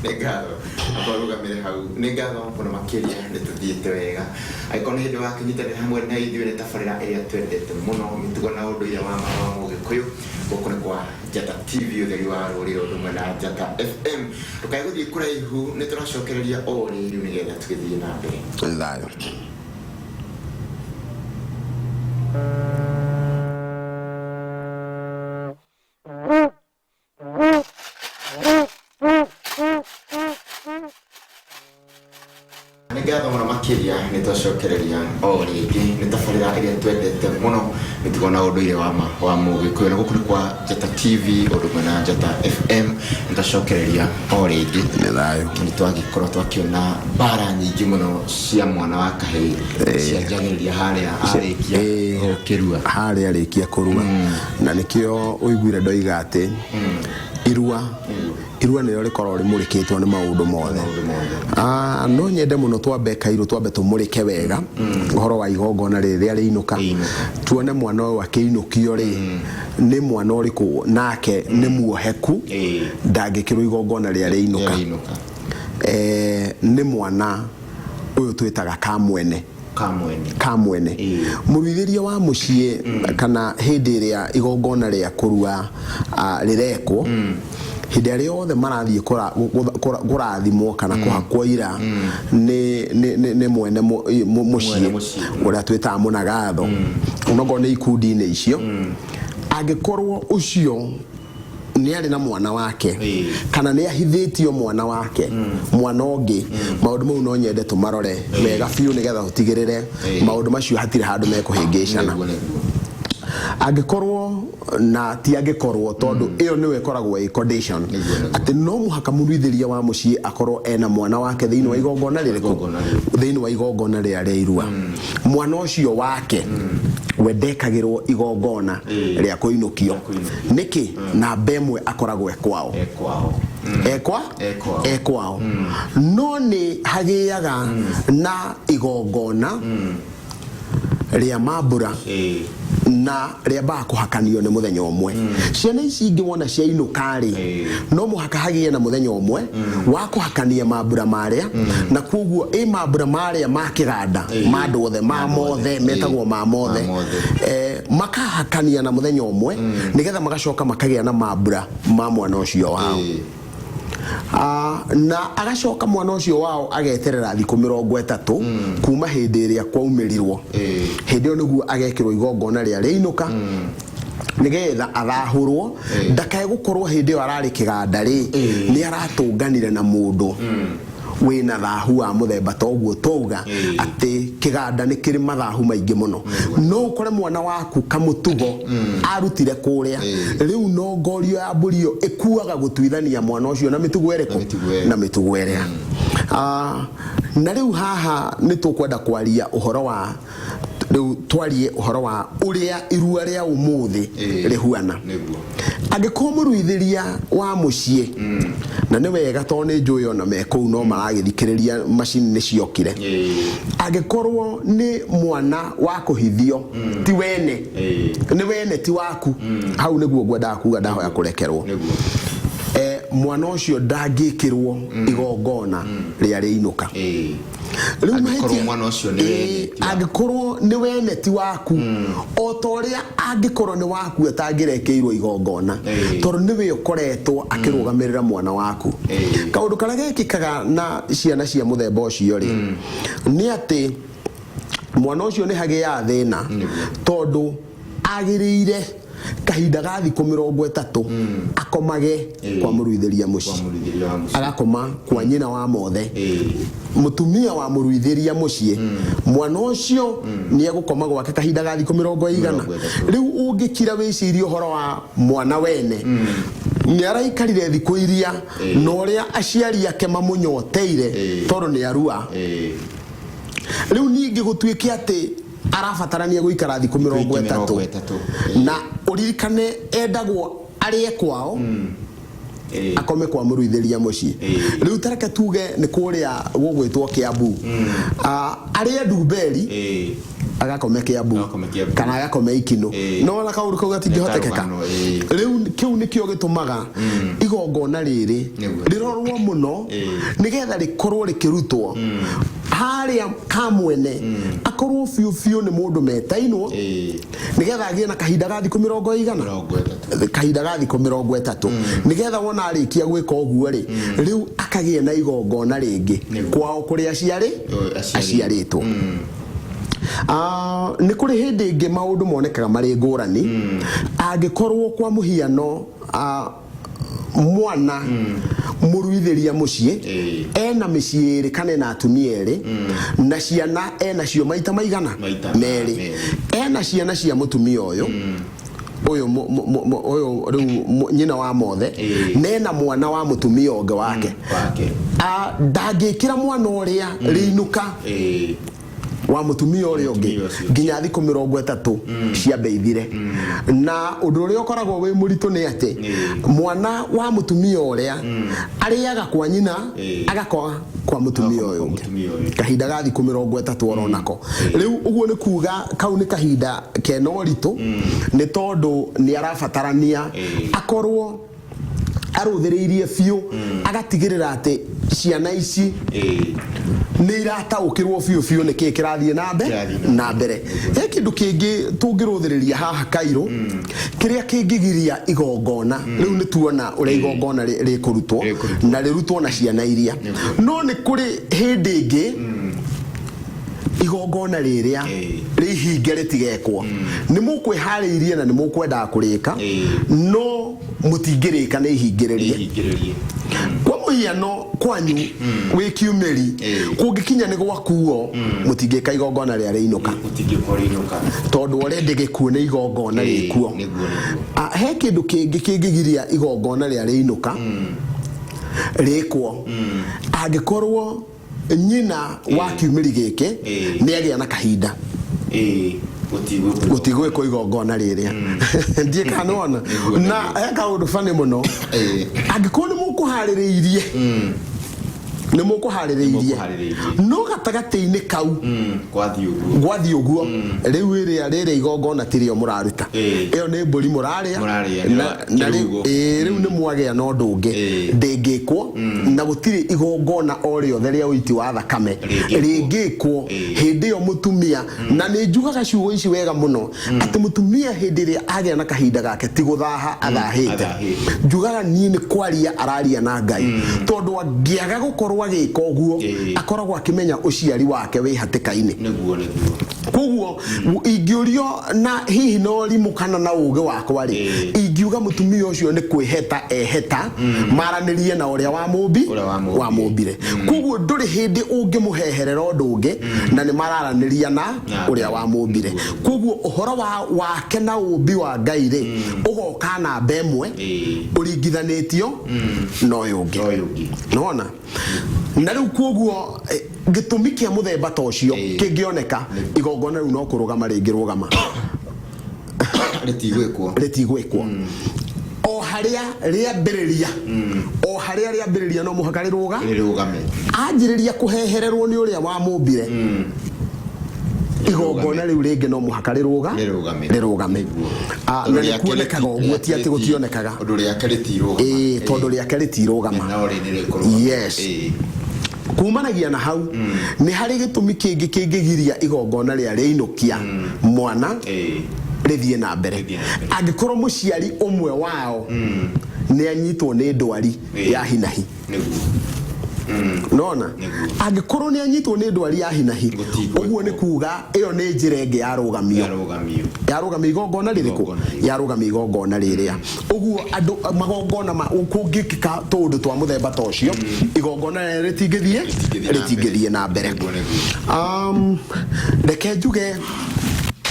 Nĩ ngatho, amba ũrũgamĩre hau. Nĩ ngatho mũno makĩria, nĩ tũthiĩte wega. Angĩkorwo nĩ hĩndĩ wakĩnyitanĩra hamwe na ithuĩ, nĩ tabarĩra ĩrĩa twendete mũno, mĩtugo na ũndũire wa ma wa Mũgĩkũyũ, gũkũ nĩ kwa Njata TV, ũtheri wa rũrĩrĩ, ũndũ ũmwe na Njata FM. Ndũkae gũthiĩ kũraihu, nĩ tũracokereria o rĩ rĩu nĩgetha tũgĩthiĩ na mbere. Thayũ. Nĩ ngatho mũno makĩria, nĩ twacokereria o rĩngĩ, nĩ tabarĩra ĩrĩa twendete mũno, mĩtugo na ũndũire wa ma wa Mũgĩkũyũ, na gũkũ nĩ kwa Njata TV, ũndũ ũmwe na Njata FM. Nĩ twacokereria o rĩngĩ. Nĩ thayũ. Nĩ twagĩkorwo twakĩona mbara nyingĩ mũno cia mwana wa kahĩĩ cianjagĩrĩria harĩa arĩkia gũkĩrua. Harĩa arĩkia kũrua, na nĩkĩo ũiguire ndoiga atĩ irua nĩrĩo rĩkoragwo rĩmũrĩkĩtwo nĩ maũndũ mothe. Maũndũ mothe. Ah, no nyende mũno twambe kairũ, twambe tũmũrĩke wega ũhoro wa igongona rĩrĩ rĩa rĩinũka. Rĩinũka. Tuone mwana ũyũ akĩinũkio rĩ, nĩ mwana ũrĩkũ nake nĩ muoheku ndangĩkĩrwo igongona rĩa rĩinũka. Rĩinũka. Nĩ mwana ũyũ twĩtaga kamwene. Kamwene. Kamwene. Mũruithĩria wa mũciĩ, kana hĩndĩ ĩrĩa igongona rĩa kũrua rĩrekwo, hĩndĩ ĩrĩa othe marathiĩ kũrathimwo kana kũhakwo ira nĩ mwene Mwene mũciĩ, mũciĩ. Ũrĩa twĩtaga mũnagatho, onokorwo nĩ ikundi-inĩ icio, angĩkorwo ũcio nĩ arĩ na mwana wake kana nĩ ahithĩtio mwana wake, mwana ũngĩ, maũndũ mau no nyende tũmarore wega biũ nĩgetha tũtigĩrĩre maũndũ macio hatirĩ handũ mekũhĩngĩcana. Nĩguo, nĩguo. Angĩkorwo na ti angĩkorwo, tondũ ĩyo nĩyo ĩkoragwo ĩ condition, Nĩguo, nĩguo. Atĩ no mũhaka mũruithĩria wa mũciĩ akorwo ena mwana wake thĩinĩ wa igongona rĩrĩkũ? Igongona rĩrĩkũ. Thĩinĩ wa igongona rĩa rĩa irua. Mwana ũcio wake we ndekagĩrwo igongona rĩa kũinũkio. Kũinũkio. Nĩkĩ? Namba ĩmwe, akoragwo e kwao. E kwao. Ekwa. E kwao. E kwao. No nĩ hagĩaga na igongona rĩa mambura na rĩambaga kũhakanio nĩ mũthenya ũmwe. Ciana ici ingĩ wona ciainũka rĩ, no mũhaka hagĩe na mũthenya ũmwe wa kũhakania mambura marĩa, na koguo ĩ mambura marĩa ma kĩganda, ma andũ othe, ma mothe, metagwo ma mothe. Ma mothe. Makahakania na mũthenya ũmwe nĩgetha magacoka makagĩa na mambura ma mwana ũcio wao. Na agacoka mwana ũcio wao ageterera thikũ 30 kuma hĩndĩ ĩrĩa kwaumĩrirwo. Hĩndĩ ĩyo nĩguo agekĩrwo igongona rĩa rĩinũka, nĩgetha athahũrwo, ndakae gũkorwo hĩndĩ ĩyo ararĩ kĩganda rĩ, nĩ aratũnganire na mũndũ wĩna thahu wa mũthemba ta ũguo twauga, atĩ kĩganda nĩ kĩrĩ mathahu maingĩ mũno. No ũkore mwana waku kamũtugo arutire kũrĩa. Rĩu no ngorio ya mbũri ĩyo ĩkuaga gũtuithania mwana ũcio na mĩtugo ĩrĩkũ? Na mĩtugo ĩrĩa. Na mĩtugo ĩrĩa. Na rĩu haha nĩ tũkwenda kwaria ũhoro wa, rĩu twarie ũhoro wa ũrĩa irua rĩa ũmũthĩ rĩhuana. Angĩkorwo mũruithĩria wa mũciĩ, na nĩ wega tondũ nĩ njũĩ ona me kũu no maragĩthikĩrĩria, macini nĩ ciokire, angĩkorwo nĩ mwana wa kũhithio, ti wene, nĩ wene ti waku, hau nĩguo ngwendaga kuga, ndahoya kũrekerwo. Mwana ũcio ndangĩkĩrwo igongona rĩa rĩinũka. Rĩu Angĩkorwo mahĩtia- mwana ũcio nĩ wene ti waku. Angĩkorwo nĩ wene ti waku, o ta ũrĩa angĩkorwo nĩ waku atangĩrekeirwo igongona, tondũ nĩwe ũkoretwo akĩrũgamĩrĩra mwana waku. Kaũndũ karĩa gekĩkaga na ciana cia mũthemba ũcio rĩ, nĩ atĩ mwana ũcio nĩ hagĩaga thĩna, tondũ agĩrĩire kahinda ga thikũ 30 akomage kwa mũruithĩria Kwa mũciĩ. mũruithĩria wa mũciĩ. Agakoma kwa nyina wa mothe, mũtumia wa mũruithĩria mũciĩ. Mwana ũcio nĩ egũkoma gwake kahinda ga thikũ mĩrongo ĩigana? 30. Rĩu ũngĩkira wĩcirie ũhoro wa mwana wene. Nĩ araikarire thikũ iria Ĩĩ. na ũrĩa aciari ake mamũnyoteire Ĩĩ. tondũ nĩ arua. Rĩu ningĩ gũtuĩke atĩ arabatarania gũikara thikũ mĩrongo Thikũ ĩtatũ. mĩrongo ĩtatũ. Ĩĩ. Na ũririkane endagwo arĩe kwao, akome kwa mũruithĩria mũciĩ. Ĩĩ. Rĩu tareke tuge nĩ kũrĩa gũgwĩtwo Kiambu. Ah, arĩe ndumberi, agakome Kiambu Agakome Kiambu. kana agakome Ikinũ. Ĩĩ. No ona kaũndũ kau gatingĩhotekeka. Nĩ ta rũgano, ĩĩ. Rĩu kĩu nĩkĩo gĩtũmaga igongona rĩrĩ Nĩguo. rĩrorwo mũno Ĩĩ. nĩgetha rĩkorwo rĩkĩrutwo harĩa kamwene, akorwo biũ biũ nĩ mũndũ metainwo, nĩgetha agĩe na kahinda ga thikũ mĩrongo ĩigana? 30. Kahinda ga thikũ 30, nĩgetha wona arĩkia gwĩka ũguo rĩ, rĩu akagĩa na igongona rĩngĩ Nĩguo. kwao kũrĩa aciarĩ Ũ, aciarĩtwo. Aciarĩtwo. Ah, nĩ kũrĩ hĩndĩ ĩngĩ maũndũ monekaga marĩ ngũrani, angĩkorwo kwa mũhiano, mwana mũruithĩria mũciĩ ena mĩciĩ ĩrĩ kana ena atumia erĩ, na ciana ena cio maita maigana? Maita merĩ. merĩ. Ena ciana cia mũtumia ũyũ ũyũ ũyũ rĩu nyina wa mothe, na ena mwana wa mũtumia ũngĩ wake. Wake. Ah, ndangĩkĩra mwana ũrĩa rĩinũka wa mũtumia ũrĩa ũngĩ Mũtumia ũcio. nginya thikũ 30 ciambe ithire. Na ũndũ ũrĩa ũkoragwo wĩ mũritũ nĩ atĩ mwana wa mũtumia ũrĩa arĩaga kwa nyina, agakwa kwa mũtumia Agakoma ũyũ kwa ũngĩ mũtumia ũyũ. kahinda ga thikũ 30 oronako. Rĩu ũguo nĩ kuga kau nĩ kahinda kena ũritũ, nĩ tondũ nĩ arabatarania akorwo arũthĩrĩirie biũ, agatigĩrĩra atĩ ciana ici nĩ irataũkĩrwo biũ biũ nĩ kĩĩ kĩrathiĩ na mbe Kĩrathiĩ na na mbere. He kĩndũ kĩngĩ tũngĩrũthĩrĩria haha kairũ kĩrĩa kĩngĩgiria igongona rĩu. Nĩ tuona ũrĩa igongona rĩkũrutwo Rĩkũrutwo. na rĩrutwo na ciana iria, no nĩ kũrĩ hĩndĩ ĩngĩ igongona rĩrĩa rĩhinge rĩtigekwo. Nĩ mũkwĩharĩirie na nĩ mũkwendaga kũrĩka, no mũtingĩrĩka nĩ ihingĩrĩrie. Ihingĩrĩrie. Kwa mũhiano, kwanyu wĩ kiumĩri, kũngĩkinya nĩ gwakuo, mũtingĩka igongona rĩa rĩinũka. Gũtingĩkorwo rĩinũka. Tondũ already gĩkuũ nĩ igongona rĩkuo. Nĩguo. Ah, he kĩndũ kĩngĩ kĩngĩgiria igongona rĩa rĩinũka rĩkwo, angĩkorwo nyina wa kiumĩri gĩkĩ nĩ agĩa na kahinda. Gũtigwĩkwo. Gũtigwĩkwo igongona rĩrĩa. Ndiĩ kana nĩwona. Nĩguo, Na he kaũndũ bani mũno, angĩkorwo nĩ mũkũharĩrĩirie, nĩ mũkũharĩrĩirie, Nĩmũkũharĩrĩirie. no gatagatĩ-inĩ kau Kwathiĩ ũguo. Gwathiĩ ũguo, rĩu ĩrĩa rĩrĩa igongona tirĩo mũraruta. Ĩyo nĩ mbũri mũrarĩa. Mũrarĩa, Na rĩu kĩrugo. Rĩu nĩ mwagĩa na ũndũ ũngĩ. Ndĩngĩkwo, na gũtirĩ igongona o rĩothe rĩa ũiti wa thakame Rĩngĩkwo. rĩngĩkwo hĩndĩ ĩyo mũtumia. Na nĩ njugaga ciugo ici wega mũno atĩ mũtumia hĩndĩ ĩrĩa agĩa na kahinda gake, ti gũthaha athahĩte. Athahĩte. Njugaga niĩ nĩ kwaria araria na Ngai, tondũ angĩaga gũkorwo agĩka ũguo, akoragwo akĩmenya ũciari wake wĩ hatĩka-inĩ. Nĩguo. Koguo ingĩũrio na hihi na ũrimũ kana na ũgĩ wakwa rĩ, ingiuga mũtumia ũcio nĩ kwĩheta eheta maranĩrie na ũrĩa wa mũmbi. Ũrĩa wamũmbire. Wamũmbire. Koguo ndũrĩ hĩndĩ ũngĩmũheherera ũndũ ũngĩ na nĩ mararanĩria na Na ũrĩa wamũmbire. Koguo ũhoro wa wake na ũmbi wa Ngai rĩ, ũgoka namba ĩmwe ũringithanĩtio na ũyũ ũngĩ. Na ũyũ ũngĩ. Nona na rĩu koguo gĩtũmi kĩa mũthemba ta ũcio kĩngĩoneka, igongona rĩu no kũrũgama rĩngĩrũgama. Rĩtigwĩkwo. Rĩtigwĩkwo. O harĩa rĩambĩrĩria, o harĩa rĩambĩrĩria, no mũhaka rĩrũga Rĩrũgame. Anjĩrĩria kũhehererwo nĩ ũrĩa wamũmbire, igongona rĩu rĩngĩ no mũhaka rĩrũga Rĩrũgame. Rĩrũgame. Ah, na Tondũ nĩ rĩake kuonekaga ũguo, ti atĩ gũtionekaga. Ũndũ rĩake rĩtirũgama. Ĩĩ, tondũ rĩake rĩtirũgama. No rĩ nĩ rĩkũrũgama. Yes. Kumanagia na hau, nĩ harĩ gĩtũmi kĩngĩ kĩngĩgiria igongona rĩa rĩinũkia mwana rĩthiĩ na mbere. Rĩthiĩ na mbere. Angĩkorwo mũciari ũmwe wao nĩ anyitwo nĩ ndwari ya hinahi. Nona Nĩguo. angĩkorwo nĩ anyitwo nĩ ndwari ya hinahi, Gũtigwĩkwo. ũguo nĩ kuga ĩyo nĩ njĩra ĩngĩ yarũgamio. Yarũgamio. Yarũgamia igongona rĩrĩkũ? Igongona rĩrĩ. Yarũgamia igongona rĩrĩa. Ũguo andũ magongona kũngĩkĩka tũũndũ twa mũthemba ta ũcio, igongona rĩrĩa rĩtingĩthiĩ. Rĩtingĩthiĩ na Rĩtingĩthiĩ na mbere. Nĩguo. Reke njuge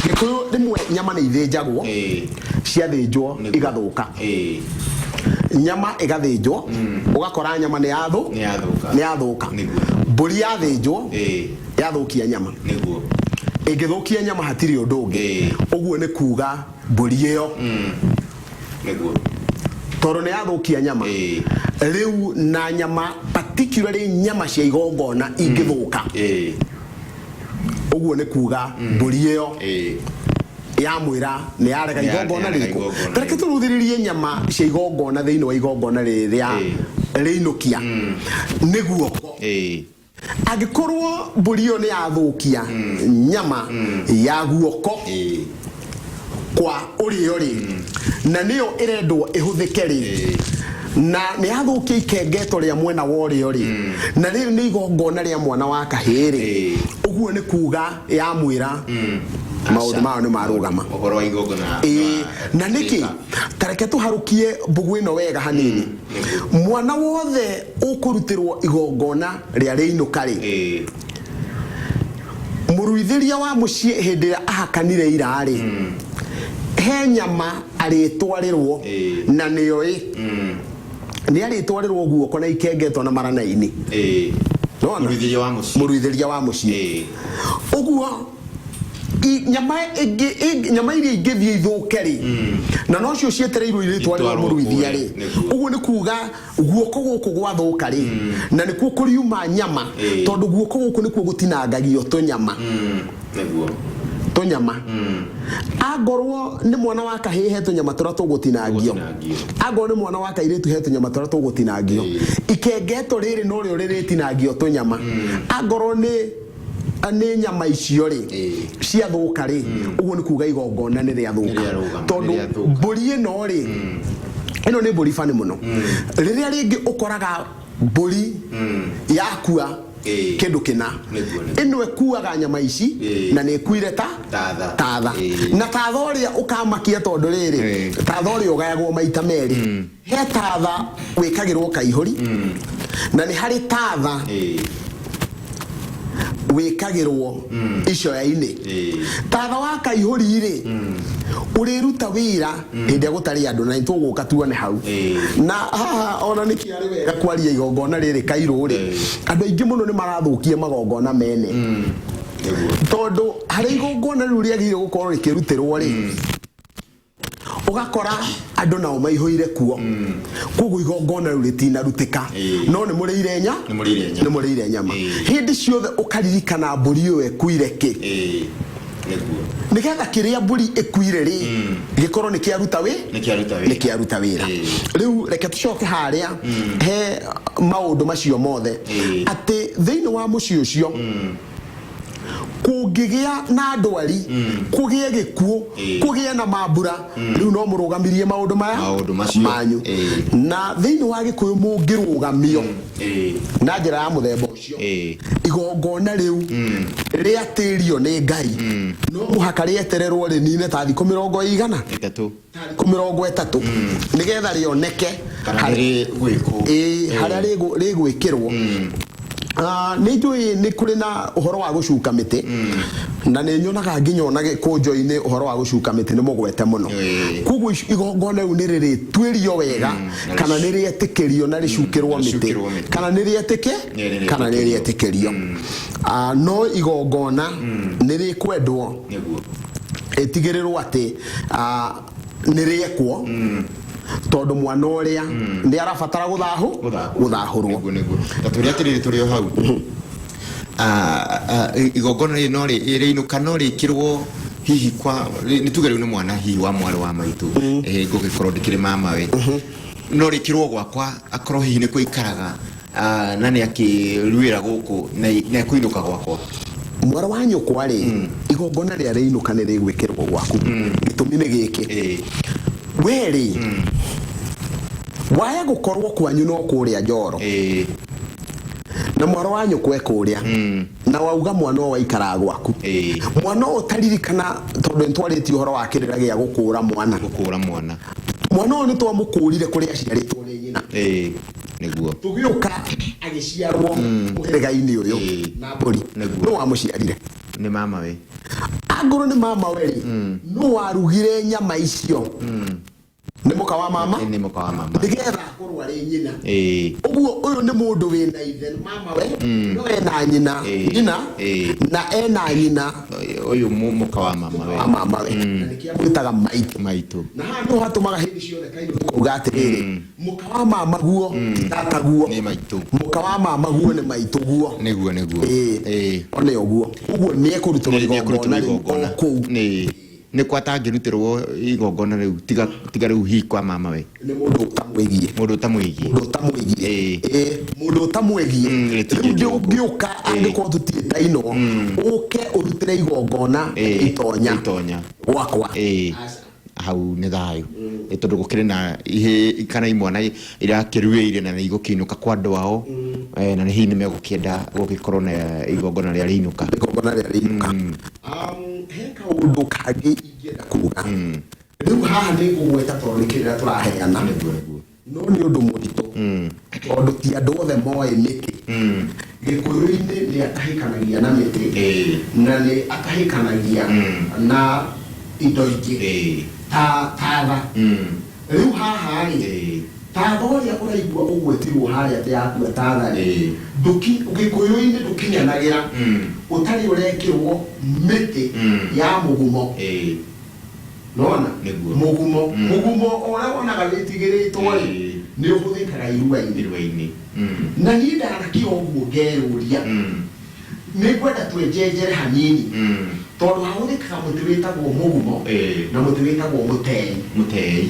Gĩkũyũ rĩmwe nyama nĩ ithĩnjagwo, ciathĩnjwo igathũka. Nyama ĩgathĩnjwo, ũgakora nyama nĩ yathũ Nĩ yathũka. Nĩ yathũka. Mbũri yathĩnjwo yathũkia nyama. Ĩngĩthũkia nyama hatirĩ ũndũ ũngĩ. Ũguo nĩ kuga mbũri ĩyo, tondũ nĩ yathũkia nyama rĩu, na nyama particularly nyama cia igongona ingĩthũka, ũguo nĩ kuga mbũri ĩyo yamwĩra nĩ yarega igongona Nĩ yarega rĩrĩkũ. Igongona. Tareke tũrũthĩrĩrie nyama cia igongona thĩinĩ wa igongona rĩrĩa rĩinũkia nĩ guoko. Angĩkorwo mbũri ĩyo nĩ yathũkia nyama ya guoko kwa ũrĩo rĩ, na nĩyo ĩrendwo ĩhũthĩke rĩ, na nĩ yathũkia ikengeto rĩa mwena wa ũrĩo rĩ, na rĩrĩ nĩ igongona rĩa mwana wa kahĩĩ rĩ, ũguo nĩ kuga yamwĩra maũndũ mayo nĩ marũgama. Ũhoro wa igongona. Ĩĩ, na nĩkĩ tareke tũharũkie mbugu ĩno wega hanini. Mwana wothe ũkũrutĩrwo igongona rĩa rĩinũka rĩ, mũruithĩria wa mũciĩ hĩndĩ ĩrĩa ahakanire ira rĩ, he nyama arĩtwarĩrwo, na nĩyo ĩ nĩ arĩtwarĩrwo guoko na ikengetwo na marana-inĩ. Nĩwona? Mũruithĩria wa mũciĩ. Mũruithĩria wa mũciĩ. Ũguo nyama nyama iria ingĩthiĩ ithũke rĩ, na nocio cietereirwo irĩtwarĩrwo Itwarwo mũruithia kũrĩa, rĩ, ũguo nĩ kuga guoko gũkũ gwathũka rĩ, na nĩkuo kũriuma nyama, tondũ guoko gũkũ nĩkuo gũtinangagio tũnyama. Tũnyama, angorwo nĩ mwana wa kahĩĩ, he tũnyama tũrĩa tũgũtinangio. Tũgũtinangio. Angorwo nĩ mwana wa kairĩtu, he tũnyama tũrĩa tũgũtinangio. Ikengeto rĩrĩ norĩo rĩrĩtinangio tũnyama. Angorwo nĩ nyama icio rĩ, ciathũka rĩ, ũguo nĩ kuga igongona nĩ rĩathũka. Nĩ rĩarũgama, Tondũ nĩ rĩathũka. Mbũri ĩno rĩ, ĩno nĩ mbũri bani mũno. Rĩrĩa rĩngĩ ũkoraga mbũri yakua kĩndũ kĩna, Nĩguo. Ĩno ĩkuaga nyama ici, na nĩ ĩkuire ta Tatha. Tatha. Na tatha ũrĩa ũkamakia, tondũ rĩrĩ, tatha ũrĩa ũgayagwo maita merĩ. He tatha wĩkagĩrwo kaihũri, na nĩ harĩ tatha wĩkagĩrwo icoya-inĩ. Tatha wa kaihũri rĩ, ũrĩruta wĩra hĩndĩ ĩrĩa gũtarĩ andũ, na nĩtũgũka tuone hau. Na haha ona nĩkĩ arĩ wega kwaria igongona rĩrĩ kairũ rĩ, andũ aingĩ mũno nĩ marathũkia magongona mene, tondũ harĩa igongona rĩu rĩagĩrĩire gũkorwo rĩkĩrutĩrwo rĩ, ũgakora andũ nao maihũire kuo, koguo igongona rĩu rĩtinarutĩka. No nĩ mũrĩire nya Nĩ mũrĩire nyama. Nĩ mũrĩire nyama. Hĩndĩ ciothe ũkaririkana mbũri ĩyo ĩkuire kĩ, nĩgetha kĩrĩa mbũri ĩkuire rĩ, gĩkorwo nĩ kĩaruta wĩ Nĩ kĩaruta wĩra. Nĩ kĩaruta wĩra. Rĩu reke tũcoke harĩa he maũndũ macio mothe, atĩ thĩinĩ wa mũciĩ ũcio kũngĩgĩa na ndwari, kũgĩe gĩkuũ, kũgĩe na mambura, rĩu no mũrũgamirie maũndũ maya Maũndũ macio. manyu. Na thĩinĩ wa gĩkũyũ mũngĩrũgamio na njĩra ya mũthemba ũcio, igongona rĩu rĩatĩrio nĩ Ngai, no mũhaka rĩetererwo rĩnine ta thikũ mĩrongo ĩigana? 30. Thikũ 30, nĩgetha rĩoneke Kana rĩgwĩkwo. Ĩĩ, harĩa rĩgwĩkĩrwo. Nĩ njũĩ nĩ kũrĩ na ũhoro wa gũcuka mĩtĩ, na nĩ nyonaga nginya ona gĩkũnjo-inĩ ũhoro wa gũcuka mĩtĩ nĩ mũgwete mũno. Koguo igongona rĩu nĩ rĩrĩtuĩrio wega Na kana nĩ rĩetĩkĩrio na rĩcukĩrwo mĩtĩ, Rĩcukĩrwo mĩtĩ. kana nĩ rĩetĩke Nĩ rĩrĩtĩkĩrio. Kana nĩ rĩetĩkĩrio. No igongona nĩ rĩkwendwo ĩtigĩrĩrwo atĩ nĩ rĩekwo, tondũ mwana ũrĩa nĩ arabatara gũthahũ gũthahũrwo. Nĩguo ta tũrĩ atĩrĩrĩ, tũrĩ o hau. Igongona rĩrĩ no rĩinũka no rĩkĩrwo hihi kwa nĩ tuge rĩu nĩ mwana hihi wa mwarĩ wa maitũ, ngũgĩkorwo ndĩkĩrĩ mamawe, no rĩkĩrwo gwakwa akorwo hihi nĩ kũikaraga, na nĩ akĩruĩra gũkũ na nĩ akũinũka gwakwa? Mwarĩ wa nyũkwa rĩ, igongona rĩa rĩinũka nĩ rĩgwĩkĩrwo gwaku. Gĩtũmi nĩ gĩkĩ: we rĩ, waya gũkorwo kwanyu no kũrĩa Njoro, na mwarĩ wa nyũkwa e kũrĩa, na wauga mwana ũyũ waikaraga gwaku, mwana ũyũ ũtaririkana, tondũ nĩ twarĩtie ũhoro wa kĩrĩra gĩa gũkũra mwana. Gũkũra mwana. Mwana ũyũ nĩ twamũkũrire kũrĩa aciarĩtwo nĩ nyina, Nĩguo. Tũgĩũka agĩciarwo mũhĩrĩga-inĩ ũyũ na mbũri. Nũ wamũciarire? Nĩ mama we. Angorwo nĩ mama we rĩ, nũ warugire nyama icio? Nĩ mũka wa mama. Nĩ mũka wa mama. Nĩgetha akorwo arĩ nyina. Ĩĩ. Ũguo ũyũ nĩ mũndũ wĩna ithe mama we, no ena nyina. Ĩĩ. Nyina. Ĩĩ. Na ena nyina. Ũyũ mũka wa mama we. Wa mama we, na nĩkĩo amwĩtaga maitũ. Maitũ. Na haha nĩho hatũmaga hĩndĩ ciothe kairũ tũkauga atĩrĩrĩ, mũka wa mama guo ti tata guo. Nĩ maitũ. Mũka wa mama guo nĩ maitũ guo. Nĩguo, nĩguo. Ĩĩ. Ĩĩ. One ũguo, ũguo nĩ ekũrutĩrwo Nĩ ekũrutĩrwo igongona rĩu o igongona. kũu. Nĩ nĩ kwa atangĩrutĩrwo igongona rĩu tiga tiga rĩu hihi kwa mama we. Nĩ mũndũ ũtamwĩgiĩ. Mũndũ ũtamwĩgiĩ. Mũndũ ũtamwĩgiĩ. Ĩĩ. Ĩĩ, mũndũ ũtamwĩgiĩ. Rĩtingĩkwo. Rĩu ndũngĩũka, angĩkorwo tũtiĩtainwo, ũke ũrutĩre igongona Ĩĩ, itonya itonya. gwakwa. Ĩĩ. Hau nĩ thayũ. Nĩ tondũ gũkĩrĩ na ihĩ kana imwana irakĩruĩire na nĩ igũkĩinũka kwa andũ ao. Na nĩ hihi nĩ megũkĩenda gũgĩkorwo na igongona rĩa rĩinũka. Igongona rĩa rĩinũka. He kaũndũ kangĩ ingĩenda kuga rĩu haha, nĩ ngũgweta tondũ nĩ kĩrĩra tũraheana. Nĩguo, nĩguo. No nĩ ũndũ mũritũ tondũ ti andũ othe moĩ nĩkĩ Gĩkũyũ-inĩ nĩ atahĩkanagia na mĩtĩ na nĩ atahĩkanagia na indo ingĩ ta tatha. Rĩu haha rĩ, tatha ũrĩa ũraigua ũgwetirwo harĩa atĩ yakua tatha rĩ, Gĩkũyũ-inĩ ndũkinyanagĩra ũtarĩ ũrekĩrwo mĩtĩ ya mũgumo. Nona Nĩguo. Mũgumo, mũgumo ũrĩa wonaga wĩtigĩrĩtwo rĩ, nĩ ũhũthĩkaga irua-inĩ. Irua-inĩ. Na niĩ ndanakira ũguo ngeyũria, nĩ ngwenda twenjenjere hanini, tondũ hahũthĩkaga mũtĩ wĩtagwo mũgumo na mũtĩ wĩtagwo mũtei. Mũtei.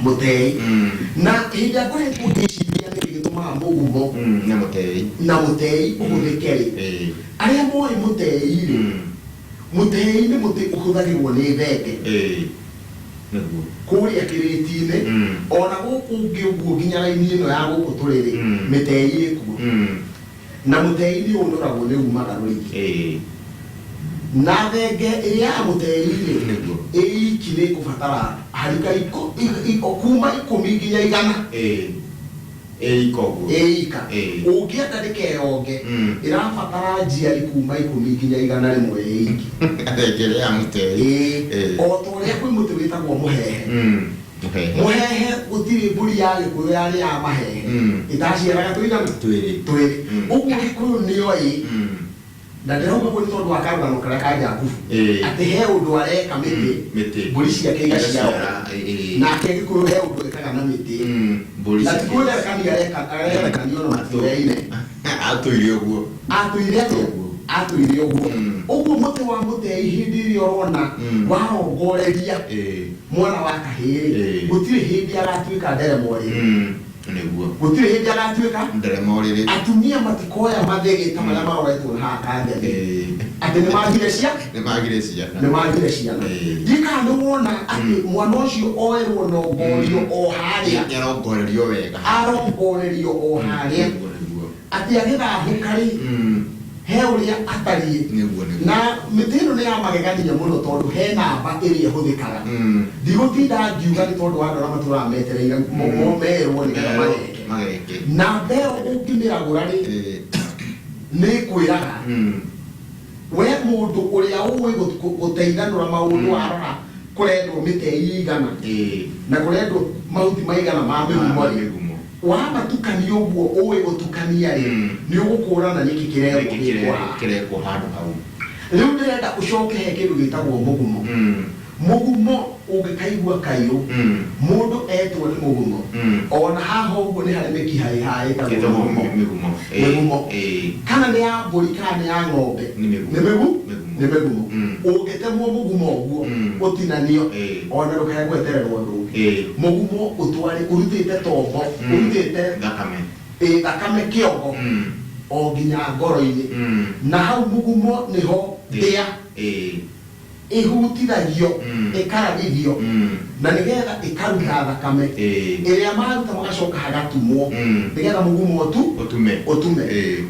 Mũtei. Na hĩndĩ ĩrĩa ngoretwo ngĩciria nĩkĩ gĩtũmaga mũgumo Na mũtei. na mũtei ũhũthĩke rĩ, arĩa moĩ mũtei rĩ, mũtei nĩ mũtĩ ũhũthagĩrwo nĩ thenge. Ĩĩ. Nĩguo. Kũrĩa kĩrĩti-inĩ, ona gũkũ ũngĩ ũguo nginya raini ĩno ya gũkũ tũrĩ rĩ, mĩtei ĩkuo. Na mũtei nĩ ũnũragwo, nĩ umaga rũrigi. Na thenge ĩrĩa ya mũtei rĩ, Nĩguo. ĩiki nĩ ĩkũbatara harika kuma 10 nginya 100. Ĩĩ. Ĩĩ, ika ũguo. Ĩika. Ũngĩenda ndĩkeyonge, ĩrabatara njiari kuma 10 nginya 101 ĩiki. Thenge ĩrĩa ya mũtei. Ĩĩ. O ta ũrĩa kwĩ mũtĩ wĩtagwo mũhehe. Mũhehe. Mũhehe, gũtirĩ mbũri ya Gĩkũyũ yarĩ ya mahehe ĩtaciaraga tũigana? Twĩrĩ. Twĩrĩ. Ũguo Gĩkũyũ nĩoĩ, na ndĩrauga ũguo nĩ tondũ wa karũgano karĩa ka Jakubu, atĩ he ũndũ areka mĩtĩ, Mĩtĩ. mbũri ciake igaciara. Igaciara, ĩĩ. Nake Gĩkũyũ he ũndũ ekaga na mĩtĩ. Mbũri Na ti ciake. kwĩgerekania areka, aregerekania ona matũraine. Atũire ũguo. Atũire atĩa? Ũguo. Atũire ũguo. Ũguo mũtĩ wa mũtei, hĩndĩ ĩrĩa ũrona warongoreria mwana wa kahĩĩ, gũtirĩ hĩndĩ agatuĩka nderemo rĩrĩ. Nĩguo. Gũtirĩ hĩndĩ agatuĩka Nderema ũrĩrĩ. Atumia matikoya mathĩgĩ ta marĩa maroretwo na haha kangemi, atĩ nĩ magire cia Nĩ magire ciana. Nĩ magire ciana. Ndikana nĩ wona atĩ mwana ũcio oerwo nongorio o harĩa. Nĩ arongorerio wega. Arongorerio o harĩa. Nĩguo, nĩguo. Atĩ agĩthahũka rĩ, he ũrĩa atariĩ. Nĩguo, nĩguo. Na mĩtĩ ĩno nĩ ya magegania mũno tondũ he namba ĩrĩa ĩhũthĩkaga. Ndigũtinda ngiuga nĩ tondũ wa andũ arĩa matũraga metereire merwo nĩgetha mageke. Mageke. Namba ĩyo ũngĩmĩragũra rĩ, nĩ ĩkwĩraga we mũndũ ũrĩa ũĩ gũteithanũra maũndũ, warora kũrendwo mĩtei igana na kũrendwo mahuti maigana ma mĩgumo rĩ, Mĩgumo. wamatukania ũguo ũĩ gũtukania rĩ, nĩ ũgũkũrana nĩkĩ kĩrerwo Nĩkĩ gĩkwo haha. kĩrekwo handũ hau. Rĩu ndĩrenda ũcoke he kĩndũ gĩtagwo mũgumo. Mũgumo ũngĩkaigua kairũ, mũndũ etwo nĩ mũgumo, ona haha ũguo nĩ harĩ mĩkiha ĩhaha ĩtagwo Ĩtagwo mĩgumo. Mĩgumo. Mĩgumo. Kana nĩ ya mbũri kana nĩ ya ng'ombe, Nĩ mĩgumo. nĩ mĩgu Mĩgumo. nĩ mĩgumo. Ũngĩtemwo mũgumo ũguo, ũtinanio, ona ndũkae gwetererwo ũndũ ũngĩ. Mũgumo ũtware ũrutĩte tombo, ũrutĩte Thakame. Ĩ, thakame kĩongo o nginya ngoro-inĩ. Na hau mũgumo nĩho ndĩa ĩhutithagio, ĩkaragithio, na nĩgetha ĩkaruta thakame ĩrĩa maruta, magacoka hagatumwo, nĩgetha mũgumo tu Ũtume. Ũtume.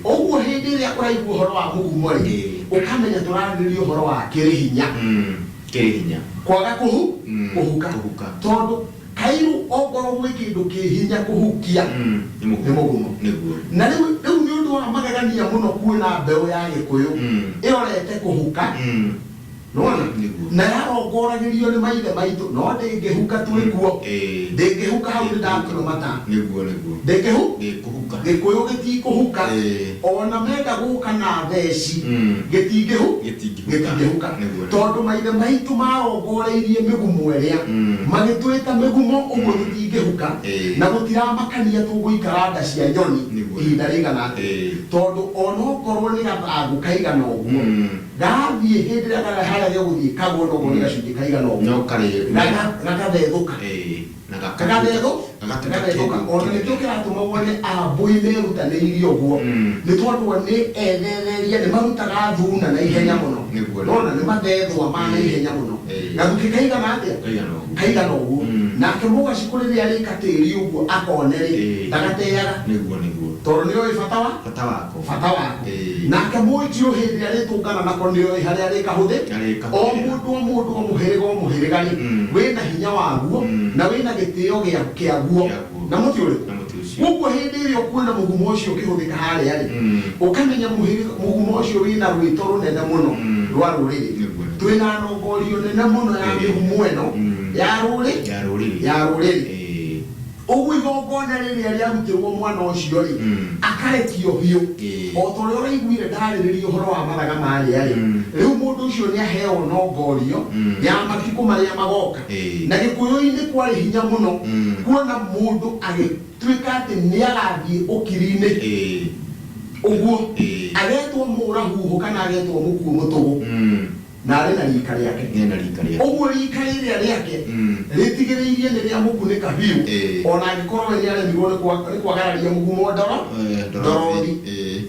Ũguo hĩndĩ ĩrĩa ũraigua ũhoro wa mũgumo rĩ, ũkamenya tũrarĩrĩria ũhoro wa kĩrĩ hinya. Kĩrĩ hinya. Kwaga kũhu kũhuka. Kũhuka. Tondũ kairu ongorwo gwĩ kĩndũ kĩ hinya kũhukia, Nĩ mũgumo. nĩ mũgumo. Nĩguo. Na rĩu nĩ ũndũ wa magegania mũno kuona mbeũ ya Gĩkũyũ ĩrorete kũhuka. Nona Nĩguo. na yarongoragĩrio nĩ maithe maitũ no ndĩngĩhuka twĩ kuo. Ĩĩ. Ndĩngĩhuka hau nĩ ndatua mata. Nĩguo nĩguo. Ndĩngĩhu Ndĩkũhuka. Gĩkũyũ gĩtikũhuka. Ĩĩ. Ona menda gũka na theci Gĩtingĩhuka. Gĩtingĩhuka Nĩguo, nĩguo. tondũ maithe maitũ marongoreirie mĩgumo ĩrĩa magĩtwĩta mĩgumo ũguo tũtingĩhuka. Ĩĩ. Na gũtiramakania tũgũikara nda cia nyoni Nĩguo. ihinda rĩigana atĩa, Ĩĩ. tondũ onokorwo nĩ gathangũ kaigana ũguo gathiĩ hĩndĩ ĩrĩa karĩa harĩa gegũthiĩ kagwo noguo nĩ gacunjĩ kaigana ũguo No karĩ. Gakathethũka. Ĩĩ. Na Kagathethũ gagatuĩka gagathethũka kĩndũ ona nĩkĩo kĩnene. kĩratũma wone ambũi merutanĩirie ũguo nĩ tondũ o nĩ ethetheria nĩ marutaga thuna na ihenya mũno. Nĩguo. Nona nĩ mathethwa ma na ihenya mũno. Ĩĩ. Gathukĩ kaigana atĩa? Kaigana ũguo. Kaigana ũguo. Nake mũgacikũ rĩrĩa rĩka tĩri ũguo akone rĩ Ĩĩ. ndagateaga Nĩguo nĩguo. tondũ nĩoĩ bata wa Bata wako. Bata wako. Ĩĩ. Nake mũnjiũ hĩndĩ ĩrĩa rĩtũngana nako nĩoĩ harĩa rĩkahũthĩ. Arĩkahũthĩra. O mũndũ o mũndũ o mũhĩrĩga o mũhĩrĩga rĩ wĩna hinya waguo na wĩna gĩtĩo kĩaguo Kĩaguo. na mũtĩ ũrĩkũ. Na mũtĩ ũcio. Ũguo hĩndĩ ĩrĩa ũkuona mũgumo ũcio ũkĩhũthĩka harĩa rĩ ũkamenya mũgumo ũcio wĩna rwĩto rũnene mũno rwa rũrĩrĩ. Nĩguo, nĩguo. Twĩna nongorio nene mũno ya Ĩĩ. mĩgumo ĩno ya rũrĩ Ya rũrĩrĩ. Ya rũrĩrĩ. Ĩĩ. Ũguo igongona rĩrĩa rĩarutĩrwo mwana ũcio rĩ akarekio biũ. Ĩĩ. O ta ũrĩa ũraiguire ndarĩrĩria ũhoro wa mathaga marĩa rĩ rĩu mũndũ ũcio nĩ aheo nongorio ya matukũ marĩa magoka. Ĩĩ. Na gĩkũyũ-inĩ kwarĩ hinya mũno kuona mũndũ agĩtuĩka atĩ nĩ agathiĩ ũkiri-inĩ Ĩĩ. ũguo Ĩĩ. agetwo mũrahuhu kana agetwo mũkuo mũtũgũ na arĩ na rika rĩake. Nĩ na rika rĩake. Ũguo rika rĩrĩa rĩake rĩtigĩrĩirie nĩ rĩa mũkunĩka biũ Ĩĩ. ona angĩkorwo we nĩaremirwo nĩ kwagararia mũgumo ndoro Eh, ndorothi. Ĩĩ.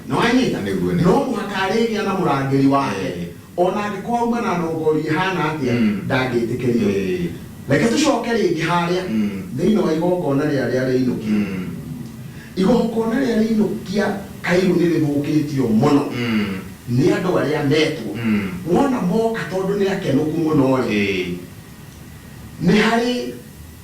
Nĩwanyita? Nĩguo, nĩguo. No mũhaka arĩgĩa na mũrangĩri wake Ĩĩ. ona angĩkorwo auma na nongori ĩhana atĩa ndangĩtĩkĩrio. Ĩĩ. Reke tũcoke rĩngĩ harĩa thĩinĩ wa igongona rĩa rĩa rĩinũkia. Igongona rĩa rĩinũkia kairũ nĩ rĩthũkĩtio mũno nĩ andũ arĩa metwo. Wona moka tondũ nĩ akenũku mũno rĩ Ĩĩ. nĩ harĩ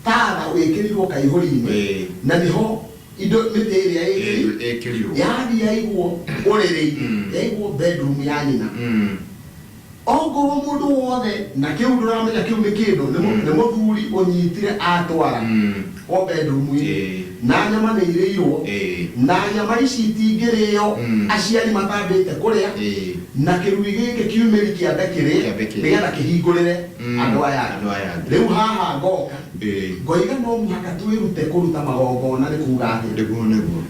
tatha wĩkĩrirwo kaihũri-inĩ Ĩĩ. na nĩho indo mĩtĩ ĩrĩa ĩkĩri Ĩkĩrirwo. yathi yaigwo ũrĩrĩ-inĩ yaigwo bedroom ya nyina. Ongorwo mũndũ wothe na kĩu ndũramenya kĩu nĩ kĩndũ nĩ nĩ mũthuri ũnyitire atwara o bedroom-inĩ Ĩĩ. na nyama nĩ irĩirwo Ĩĩ. na nyama ici itingĩrĩo aciari matambĩte kũrĩa Ĩĩ. na kĩrui gĩkĩ kiumĩri kĩambe kĩrĩe Kĩambe kĩrĩe. nĩgetha kĩhingũrĩre andũ aya Andũ aya angĩ. Rĩu haha ngoka Ĩĩ. ngoiga no mũhaka twĩrute kũruta magongona nĩ kuga atĩa. Nĩguo nĩguo.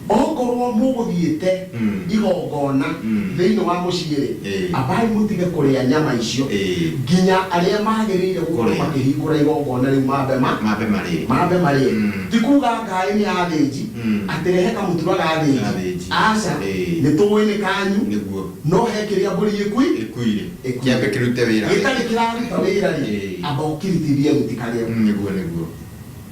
Okorwo mũgũthiĩte igongona thĩinĩ wa mũciĩ rĩ Ĩĩ. ambai mũtige kũrĩa nyama icio Ĩĩ. nginya arĩa magĩrĩire gũkorwo Kũrĩa. makĩhingũra igongona rĩu mambe ma Mambe marĩe. Mambe marĩe. Ti kuga ngaĩ nĩ athĩnji atĩ rehe kamũtura ga thĩnji. Gathĩnji. Aca. Ĩĩ. Nĩ tũĩ nĩ kanyu Nĩguo. no he kĩrĩa mbũri ĩkui Ĩkuire. Ĩkuire. Kĩambe kĩrute wĩra. Gĩtarĩ kĩraruta wĩra rĩ Ĩĩ. amba ũkiritithie gĩtikarĩo. Nĩguo nĩguo.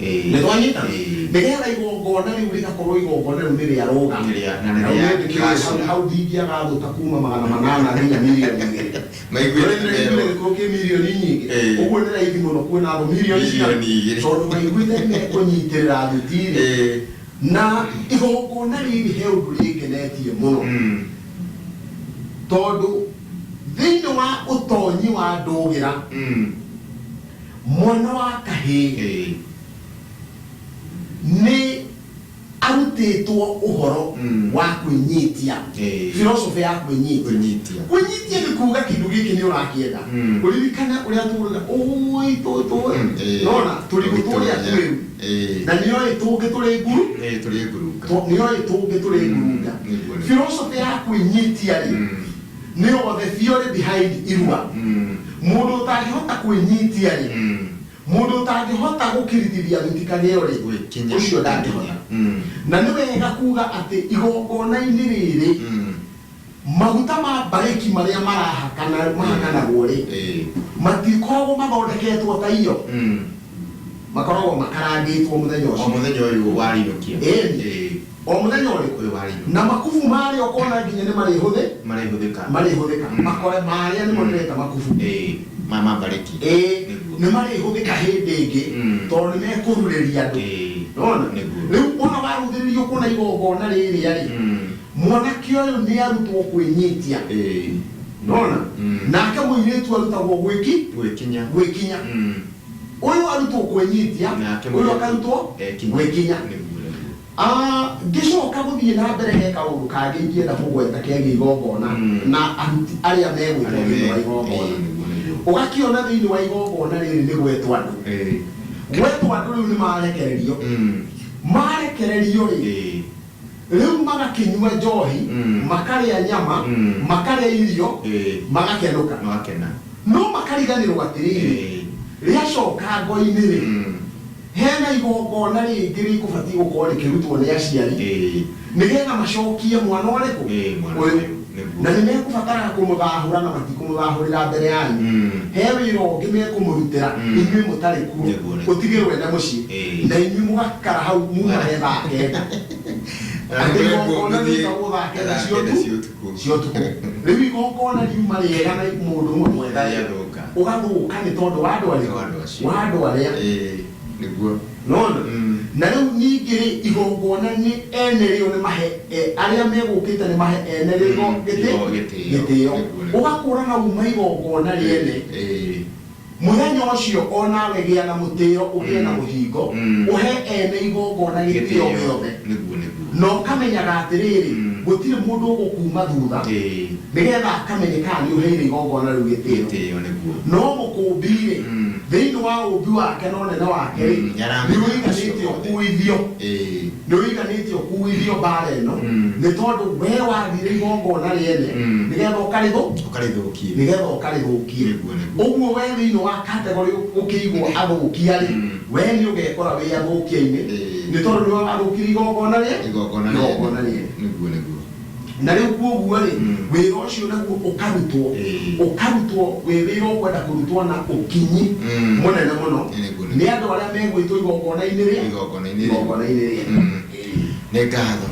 Ĩĩ. Nĩ twanyita? Ĩĩ. Nĩgetha igongona rĩu rĩgakorwo igongona rĩu nĩ rĩa rũga. Nĩ rĩa- na nĩ Hau rĩa nĩ ndĩkĩũĩ, hau ndingĩaga thũ ta kuma 800 nginya mirioni 2. Maiguĩte Rĩu merwo. gĩkũyũ kĩ mirioni nyingĩ. Ĩĩ. Ũguo nĩ raithi mũno kuona thũ mirioni cigana? Mirioni 2. Tondũ maiguĩte nĩ mekũnyitĩrĩra thuti-rĩ Ĩĩ. na igongona rĩrĩ he ũndũ rĩngenetie mũno tondũ thĩinĩ wa ũtonyi wa ndũgĩra mwana wa kahĩĩ Ĩĩ. nĩ arutĩtwo ũhoro wa kwĩnyitia. Ĩĩ. Philosophy ya kwĩnyitia. Kwĩnyitia. Kwĩnyitia nĩ kuga kĩndũ gĩkĩ nĩ ũrakĩenda ũririkane ũrĩa tũrũga ũĩ tũĩ Ĩĩ. nona tũrigũ tũrĩa twĩru Ĩĩ. na nĩoĩ tũngĩ tũrĩ nguru Ĩĩ tũrĩ ngurunga. Nĩoĩ tũngĩ tũrĩ ngurunga. Nĩguo, nĩguo. Philosophy ya kwĩnyitia rĩ nĩyo the theory behind irua. Mũndũ ũtangĩhota kwĩnyitia rĩ mũndũ ũtangĩhota gũkiritithia gĩtikanĩo rĩ Gwĩkinya. ũcio ndangĩhota. Na nĩ wega kuga atĩ igongona-inĩ rĩrĩ maguta ma mbarĩki marĩa marahakana mahakanagwo rĩ Ĩĩ. matikoragwo mathondeketwo ta iyo makoragwo makarangĩtwo mũthenya O ũcio. mũthenya ũyũ warinũkia. Ĩni. Ĩĩ. O mũthenya ũrĩkũ? Ũyũ warinũkia. Na makubu marĩa ũkona nginya nĩ marĩhũthĩ Marĩhũthĩka. Marĩhũthĩka makore marĩa nĩmo ndĩreta makubu. Ĩĩ. Ma mbarĩki. Ĩĩ. Nĩguo. Nĩ marĩhũthĩka hĩndĩ ĩngĩ tondũ nĩ mekũrurĩria andũ. Ĩĩ. Nona Nĩguo. rĩu ona waruthĩrĩrio kuona igongona rĩrĩa rĩ mwanake ũyũ nĩ arutwo kwĩnyitia. Ĩĩ. Nona nake mũirĩtu arutagwo gwĩki Gwĩkinya. Gwĩkinya. Ũyũ arutwo kwĩnyitia, Nake ũyũ mũirĩtu akarutwo ekinye. Gwĩkinya. Nĩguo, nĩguo. Ah, ngĩcoka gũthiĩ na mbere, he kaũndũ kangĩ ingĩenda kũgweta kegiĩ igongona na aruti arĩa megwĩtwo Arĩa thĩinĩ wa igongona. Ĩĩ, nĩguo, nĩguo. Ũgakĩona thĩinĩ wa igongona rĩrĩ nĩ gwetwo andũ. Gwetwo andũ rĩu nĩ marekererio. Marekererio rĩ, rĩu magakĩnyua njohi, makarĩa nyama, makarĩa irio, magakenũka. Magakena. No makariganĩrwo atĩrĩrĩ, rĩacoka ngo-inĩ rĩ, hena igongona rĩngĩ rĩkũbatiĩ gũkorwo rĩkĩrutwo nĩ aciari nĩgetha macokie mwana ũrĩkũ? Ĩĩ, mwana ũyũ. Ũyũ, nĩguo. Na nĩ mekũbataraga kũmũthahũra na matikũmũthahũrĩra mbere yanyu. He wĩra ũngĩ mekũmũrutĩra inyuĩ mũtarĩ kuo. Nĩguo, nĩguo. Ũtigĩrwo ene mũciĩ na inyuĩ mũgakara hau muma he 9:00. Na Atĩ nĩguo igongona mũthiĩ rĩtagwo 9:00 thaa cia 9 ũtukũ cia ũtukũ. Cia ũtukũ. Rĩu igongona riuma rĩega na mũndũ ũmwe mwega rĩ, Rĩathũka. ũgathũka nĩ tondũ wa andũ arĩa Wa andũ acio. Wa andũ arĩa. Ĩĩ, nĩguo. Nona na rĩu ningĩ rĩ, igongona nĩ ene rĩo nĩ mahe arĩa megũkĩte nĩ mahe ene rĩo gĩtĩo. Gĩtĩo. Nĩguo, nĩguo. Ũgakũra na uma igongona rĩene mũthenya ũcio onawe gĩa na mũtĩo, ũgĩe na mũhingo, ũhe ene igongona gĩtĩo gĩothe. Nĩguo, nĩguo. Na ũkamenyaga atĩrĩrĩ, gũtirĩ mũndũ ũgũkuma thutha nĩgetha akamenye kana nĩ ũheire igongona rĩu gĩtĩo. Gĩtĩo, nĩguo. No mũkũmbi-rĩ, thĩinĩ wa ũmbi wake na ũnene wake rĩ, Mm, nĩaramenya nĩ ũiganĩte acio othe. ũkuithio, nĩ ũiganĩte ũkuithio mbara ĩno, nĩ tondũ we wathire igongona rĩene nĩgetha ũkarĩthũ Ũkarĩthũkie. Nĩgetha ũkarĩthũkie. Nĩguo, nĩguo. Ũguo we thĩinĩ wa category ũkĩigwo athũkia rĩ, we nĩ ũgekora wĩ athũkia-inĩ, nĩ tondũ nĩwe wathũkirie igongona rĩ Igongona rĩene. Igongona rĩene. Nĩguo, nĩguo. Na rĩu kuoguo rĩ, wĩra ũcio naguo ũkarutwo, ũkarutwo wĩ wĩra ũkwenda kũrutwo na ũkinyi mũnene mũno Nĩguo, nĩguo. nĩ andũ arĩa megwĩtwo igongona-inĩ rĩ Igongona-inĩ rĩu. Igongona-inĩ rĩ. Nĩ ngatho,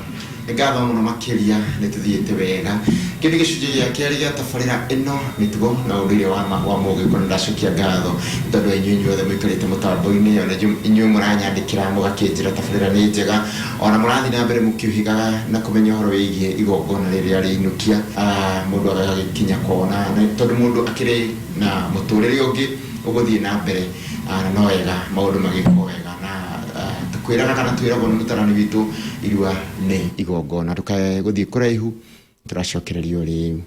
nĩ ngatho mũno makĩria. Nĩ tũthiĩte wega kĩndũ gĩcunjĩ gĩa kerĩ gĩa tabarĩra ĩno, mĩtugo na ũndũire wa mũgĩkũyũ. Nĩ ndacokia ngatho nĩ tondũ wa inyuĩ inyuothe mũikarĩte mũtambo-inĩ, ona inyuĩ mũranyandĩkĩra mũgakĩnjĩra tabarĩra nĩ njega, ona mũrathiĩ na mbere mũkĩũhĩgaga na kũmenya ũhoro wĩgiĩ igongona rĩrĩa rĩinũkia. Ah, mũndũ agagĩkinya kwao na tondũ mũndũ akĩrĩ na mũtũrĩre ũngĩ ũgũthiĩ na mbere. Ah, na no wega maũndũ magĩkwo wega na tũkwĩraga kana twĩragwo nĩ mũtarani witũ, irua nĩ igongona. Ndũkae gũthiĩ kũraihu, tũracokererio rĩu.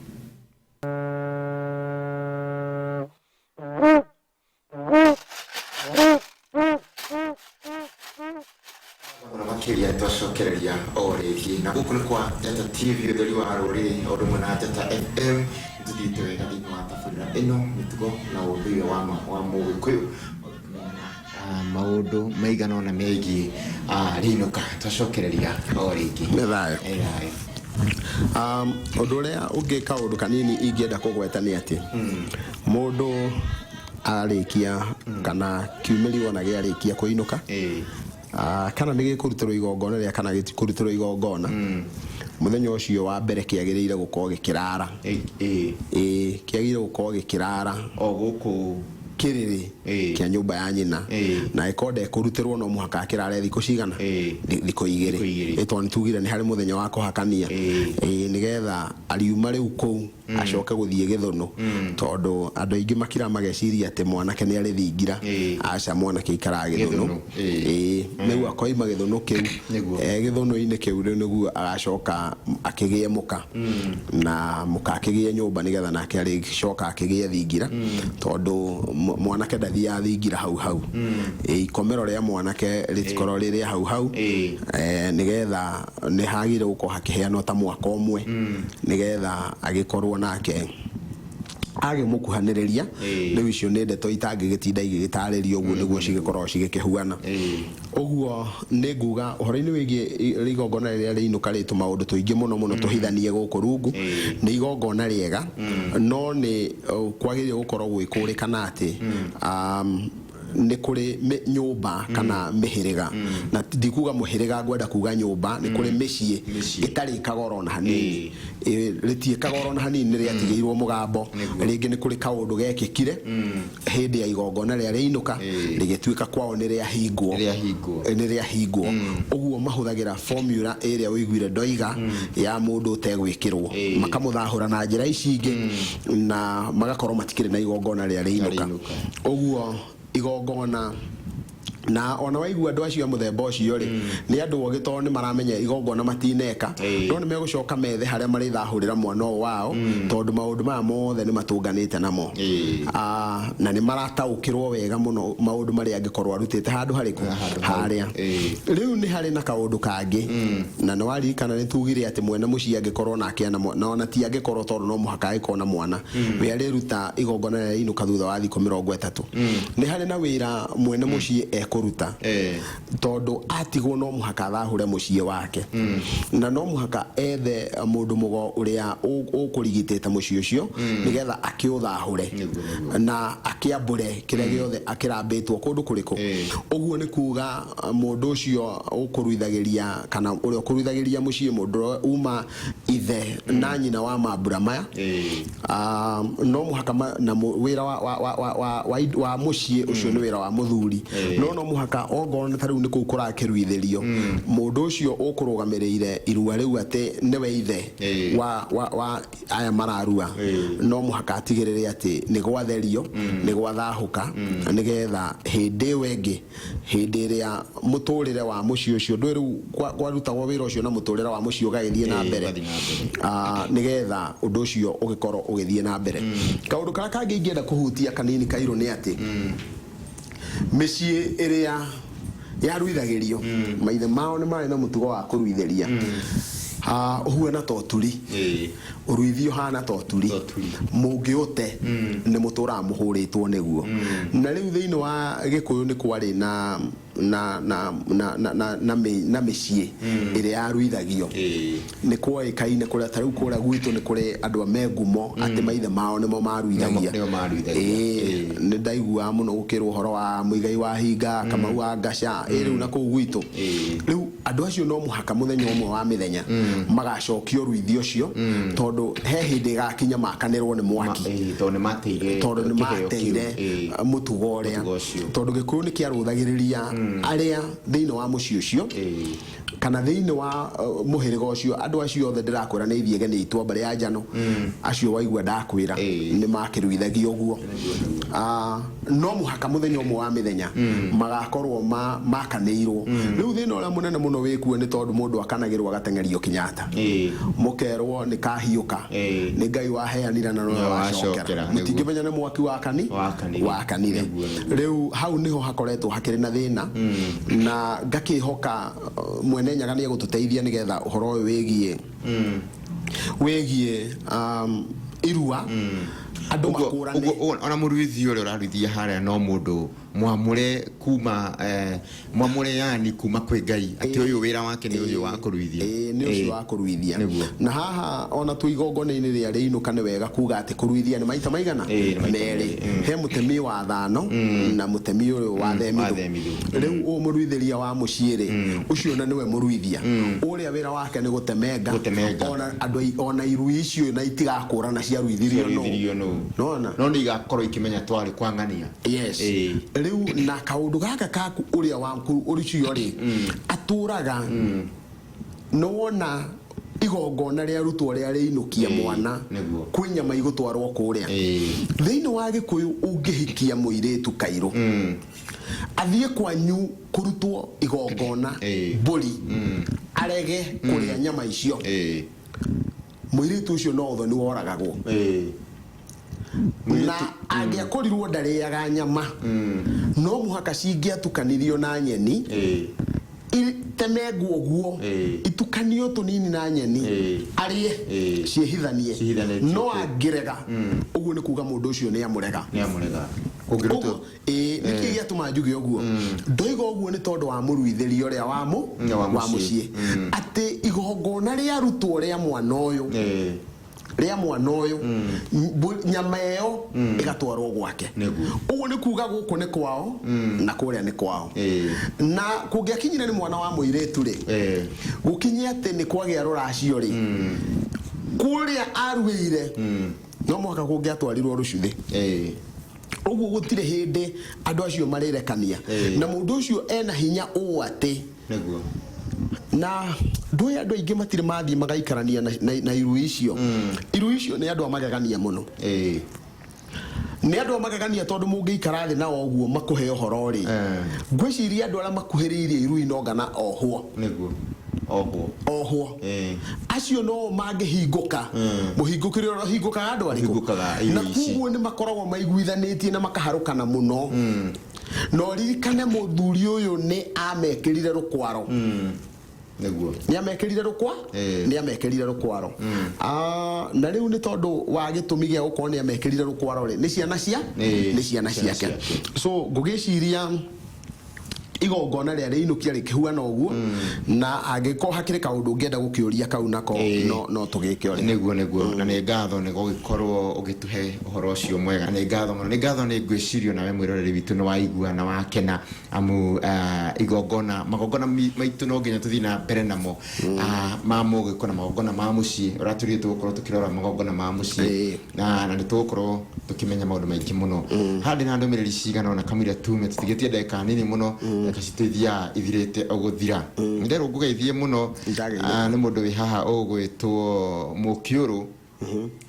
Mũno makĩria twacokereria o rĩngĩ na gũkũ nĩ kwa Njata TV, ũtheri wa rũrĩrĩ, o ũndũ ũmwe na Njata FM. Nĩtũthiĩte wega thĩinĩ wa tabarĩra ĩno, mĩtugo na ũndũire wa mũgĩkũyũ, maũndũ maigana ũna megiĩ rĩinũka. Twacokereria o rĩngĩ. Nĩ thayũ. Ĩ thayũ. Ũndũ ũrĩa ũngĩ, kaũndũ kanini ingĩenda kũgweta nĩ atĩ mũndũ arĩkia kana kiumĩri wona gĩarĩkia kũinũka, kana nĩ gĩkũrutĩrwo igongona rĩa kana gĩtikũrutĩrwo igongona, mũthenya ũcio wa mbere kĩagĩrĩire gũkorwo gĩkĩrara. Ĩĩ, kĩagĩrĩire gũkorwo gĩkĩrara O gũkũ kĩrĩrĩ kĩa nyũmba ya nyina. Na ĩkorwo ndekũrutĩrwo, no mũhaka akĩrare thikũ cigana? Thikũ 2. Thikũ 2. Ĩ, tondũ nĩtugire nĩ harĩ mũthenya wa kũhakania. Ĩĩ, nĩgetha ariuma rĩu kũu acoke gũthiĩ gĩthũnũ, tondũ andũ aingĩ makira mageciria atĩ mwanake nĩ arĩ thingira. Aca, mwanake aikaraga gĩthũnũ. Gĩthũnũ, Ĩĩ, rĩu akoima gĩthũnũ kĩu, gĩthũnũ-inĩ kĩu rĩu nĩguo agacoka akĩgĩe mũka, na mũka akĩgĩe nyũmba, nĩgetha nake arĩcoka akĩgĩe thingira, tondũ mwanake ndathiaga thingira hau hau. Ĩ, ikomero rĩa mwanake rĩtikorwo rĩ rĩa hau hau. Nĩgetha nĩ hagĩrĩire gũkorwo hakĩheanwo ta mwaka ũmwe, nĩgetha agĩkorwo nake agĩmũkuhanĩrĩria. Rĩu icio nĩ ndeto itangĩgĩtinda igĩgĩtarĩrio ũguo nĩguo cigĩkoragwo cigĩkĩhuana. Ũguo nĩ nguga ũhoro-inĩ wĩgiĩ igongona rĩrĩa rĩinũka rĩ, tũmaũndũ tũingĩ mũno mũno tũhithanie gũkũ rungu. Nĩ igongona rĩega, no nĩ kwagĩrĩire gũkorwo gwĩkũrĩkana atĩ Nĩ kũrĩ nyũmba kana mĩhĩrĩga, na ndikuga mũhĩrĩga, ngwenda kuga nyũmba, nĩ kũrĩ mĩciĩ Mĩciĩ. ĩtarĩ ĩkaga oro na hanini. Rĩtiĩkaga oro na hanini, nĩ rĩatigĩirwo mũgambo. Rĩngĩ nĩ kũrĩ kaũndũ gekĩkire hĩndĩ ya igongona rĩa rĩinũka, rĩgĩtuĩka kwao nĩ rĩahingwo. Rĩahingwo. Nĩ rĩahingwo. Ũguo mahũthagĩra formula ĩrĩa ũiguire ndoiga ya mũndũ ũtegwĩkĩrwo, makamũthahũra na njĩra ici ingĩ na magakorwo matikĩrĩ na igongona rĩa rĩinũka. Rĩinũka. Ũguo igongona, na ona waigua andũ acio a mũthemba ũcio rĩ, nĩ andũ ogĩ tondũ nĩ maramenya igongona matineka, no nĩ megũcoka methe harĩa marĩthahũrĩra mwana ũyũ wao, tondũ maũndũ maya mothe nĩ matũnganĩte namo. Na nĩ marataũkĩrwo wega mũno maũndũ marĩa angĩkorwo arutĩte handũ harĩkũ. Handũ hau. Harĩa. Rĩu nĩ harĩ na kaũndũ kangĩ, na nĩ waririkana nĩ tugire atĩ mwene mũciĩ angĩkorwo nake ena na ona ti angĩkorwo, tondũ no mũhaka angĩkorwo na mwana we arĩruta igongona rĩa inũka thutha wa thikũ 30, nĩ harĩ na wĩra mwene mũciĩ ekũruta, tondũ atigwo no mũhaka athahũre mũciĩ wake, na no mũhaka ethe mũndũ mũgo ũrĩa ũkũrigitĩte mũciĩ ũcio nĩgetha akĩũthahũre Nĩguo, nĩguo. na akĩambũre kĩrĩa gĩothe akĩrambĩtwo kũndũ kũrĩkũ. Ũguo nĩ kuga mũndũ ũcio ũkũruithagĩria kana ũrĩa ũkũruithagĩria mũciĩ, mũndũ ũrĩa uma ithe na nyina wa mambura maya, no mũhaka na wĩra wa mũciĩ ũcio nĩ wĩra wa mũthuri, no mũhaka ongorwo nĩ ta rĩu nĩ kũu kũrakĩruithĩrio, mũndũ ũcio ũkũrũgamĩrĩire irua rĩu atĩ nĩwe ithe wa aya mararua, no mũhaka atigĩrĩre atĩ nĩ gwatherio, nĩ gwathahũka, nĩgetha hĩndĩ ĩyo ĩngĩ, hĩndĩ ĩrĩa mũtũrĩre wa mũciĩ ũcio ndũĩ rĩu kwarutagwo wĩra ũcio na mũtũrĩre wa mũciĩ ũgagĩthiĩ na mbere. Ũgathiĩ na mbere. Nĩgetha ũndũ ũcio ũgĩkorwo ũgĩthiĩ na mbere. Kaũndũ karĩa kangĩ ingĩenda kũhutia kanini kairũ nĩ atĩ mĩciĩ ĩrĩa yaruithagĩrio, maithe mao nĩ marĩ na mũtugo wa kũruithĩria. Ũhuana ta ũturi. Ũruithio ũhana ta ũturi. Ta ũturi. Mũngĩũte nĩ mũtũraga mũhũrĩtwo nĩguo. Na rĩu thĩinĩ wa Gĩkũyũ nĩ kwarĩ na mĩciĩ ĩrĩa yaruithagio. Nĩ kwoĩkaine kũrĩa ta rĩu kũrĩa gwitũ nĩ kũrĩ andũ a me ngumo atĩ maithe mao nĩmo maruithagia. Nĩo maruithagia. Nĩ ndaiguaga mũno gũkĩrwo ũhoro wa Mũigai wa Hinga, Kamau wa Ngaca, rĩu na kũu gwitũ. Rĩu andũ acio no mũhaka mũthenya ũmwe wa mĩthenya magacokio ruithio ũcio, tondũ he hĩndĩ ĩgakinya makanĩrwo nĩ mwaki. Tondũ nĩ mateire tondũ nĩ kĩheo kĩu. mateire mũtugo ũrĩa. Mũtugo ũcio. Tondũ Gĩkũyũ nĩ kĩarũthagĩrĩria arĩa thĩinĩ wa mũciĩ ũcio kana thĩinĩ wa mũhĩrĩga ũcio. Andũ acio othe ndĩrakwĩra nĩ ithiege, nĩ itwa mbarĩ ya njano, acio waigua ndakwĩra nĩ makĩruithagia ũguo. No mũhaka mũthenya ũmwe wa mĩthenya magakorwo makanĩirwo. Rĩu thĩna ũrĩa mũnene mũno wĩkuo nĩ tondũ mũndũ akanagĩrwo agateng'erio Kenyatta, mũkerwo nĩ kahiũka, nĩ Ngai waheanire na nowe Nĩwe wacokera. wacokera, nĩguo. Mũtingĩmenya nĩ mwaki wakani Wakanire. wakanire. Nĩguo, nĩguo. Rĩu hau nĩho hakoretwo hakĩrĩ na thĩna, na ngakĩhoka Mwene Nyaga nĩ egũtũteithia nĩgetha ũhoro ũyũ wĩgiĩ irua andũ makũrane. Ũguo ona mũruithi ũrĩa ũraruithia harĩa no mũndũ mwamũre kuma mwamũre, yani kuma kwĩ Ngai, atĩ ũyũ wĩra wake nĩ ũyũ wa kũruithia. Ĩĩ, nĩ ũcio wa kũruithia. Na haha ona tu igongona-inĩ rĩa rĩinũka, nĩ wega kuga atĩ kũruithia nĩ maita maigana? Ĩĩ, nĩ maita merĩ. merĩ. He mũtemi wa thano na mũtemi ũyũ wa wa themithũ. Themithũ. Rĩu ũyũ mũruithĩria wa mũciĩ rĩ, ũcio na nĩwe mũruithia ũrĩa wĩra wake nĩ gũtemenga. Gũtemenga. Ona andũ ona irui icio na itigakũrana ciaruithirio nũ. Ciaruithirio nũ. Nona. No nĩ igakorwo ikĩmenya twarĩ kwa ng'ania. Yes. Rĩu na kaũndũ gaka kaku ũrĩa waku ũcio rĩ atũraga, nĩwona igongona rĩarutwo rĩa rĩinũkia mwana, kwĩ nyama igũtwarwo kũrĩa. Thĩinĩ wa Gĩkũyũ ũngĩhikia mũirĩtu kairũ athiĩ kwanyu kũrutwo igongona, mbũri, arege kũrĩa nyama icio, mũirĩtu ũcio no ũthoni woragagwo. Na angĩakorirwo ndarĩaga nyama, no mũhaka cingĩatukanirio na nyeni, itemengwo ũguo, itukanio tũnini na nyeni, arĩe ciĩhithanie. Ciĩhithanĩtie. No angĩrega ũguo nĩ kuga mũndũ ũcio nĩ amũrega. Nĩ amũrega kũngĩrutwo. Ũguo, ĩĩ, nĩkĩ gĩatũma njuge ũguo? Ndoiga ũguo nĩ tondũ wa mũruithĩria ũrĩa wa mũ Wa wa mũciĩ. mũciĩ, atĩ igongona rĩarutwo rĩa mwana ũyũ, Rĩa mwana ũyũ, nyama ĩyo ĩgatwarwo gwake. Ũguo nĩ kuga gũkũ nĩ kwao na kũrĩa nĩ kwao. Na kũngĩakinyire nĩ mwana wa mũirĩtu rĩ, gũkinye atĩ nĩ kwagĩa rũracio rĩ, kũrĩa aruĩire no mũhaka kũngĩatwarirwo rũcuthĩ. Ũguo gũtirĩ hĩndĩ andũ acio marĩrekania. Na mũndũ ũcio ena hinya ũũ atĩ na ndũĩ andũ aingĩ matirĩ mathiĩ magaikarania na irui icio. Irui icio nĩ andũ a magegania mũno. Nĩ andũ a magegania tondũ mũngĩikara thĩ nao ũguo makũhe ũhoro rĩ, ngwĩciria andũ arĩa makuhĩrĩirie irui no ngana ohwo. Nĩguo. Ohwo. Ohwo. Acio no mangĩhingũka. Mũhingũkĩre ũrĩa ũhingũkaga andũ arĩkũ? Ũhingũkaga irui Na ici. koguo nĩ makoragwo maiguithanĩtie na makaharũkana mũno. Na ũririkane mũthuri ũyũ nĩ amekĩrire rũkwaro. Nĩguo. Nĩ amekĩrire rũkwa? Nĩ amekĩrire rũkwaro. Na rĩu nĩ tondũ wa gĩtũmi gĩa gũkorwo nĩ amekĩrire rũkwaro rĩ, nĩ ciana cia? Nĩ ciana Ciana ciake. ciake. So ngũgĩciria igongona rĩa rĩinũkia rĩkĩhuana ũguo, na angĩkorwo hakĩrĩ kaũndũ ũngĩenda gũkĩũria kau nako, no tũgĩke ũrĩa. Nĩguo. Na nĩ ngatho nĩ gũgĩkorwo ũgĩtũhe ũhoro ũcio mwega. Nĩ ngatho mũno. Nĩ ngatho, nĩ ngwĩciria nawe mwĩroreri witũ nĩ waigua na wakena, amu igongona, magongona maitũ no nginya tũthiĩ na mbere namo, ma mũgĩkũ na magongona ma mũciĩ. Ũratũrire tũgũkorwo tũkĩrora magongona ma mũciĩ, na nĩ tũgũkorwo tũkĩmenya maũndũ maingĩ mũno. Haha ndĩna ndũmĩrĩri cigana ũna kamũira tume, tũtigĩtie ndagĩka nini mũno, ndagĩka citũ ithiaga ithirĩte o gũthira. Nderwo ngũgeithie mũno. Ndageithĩka. Nĩ mũndũ wĩ haha ũgwĩtwo Mũkĩũrũ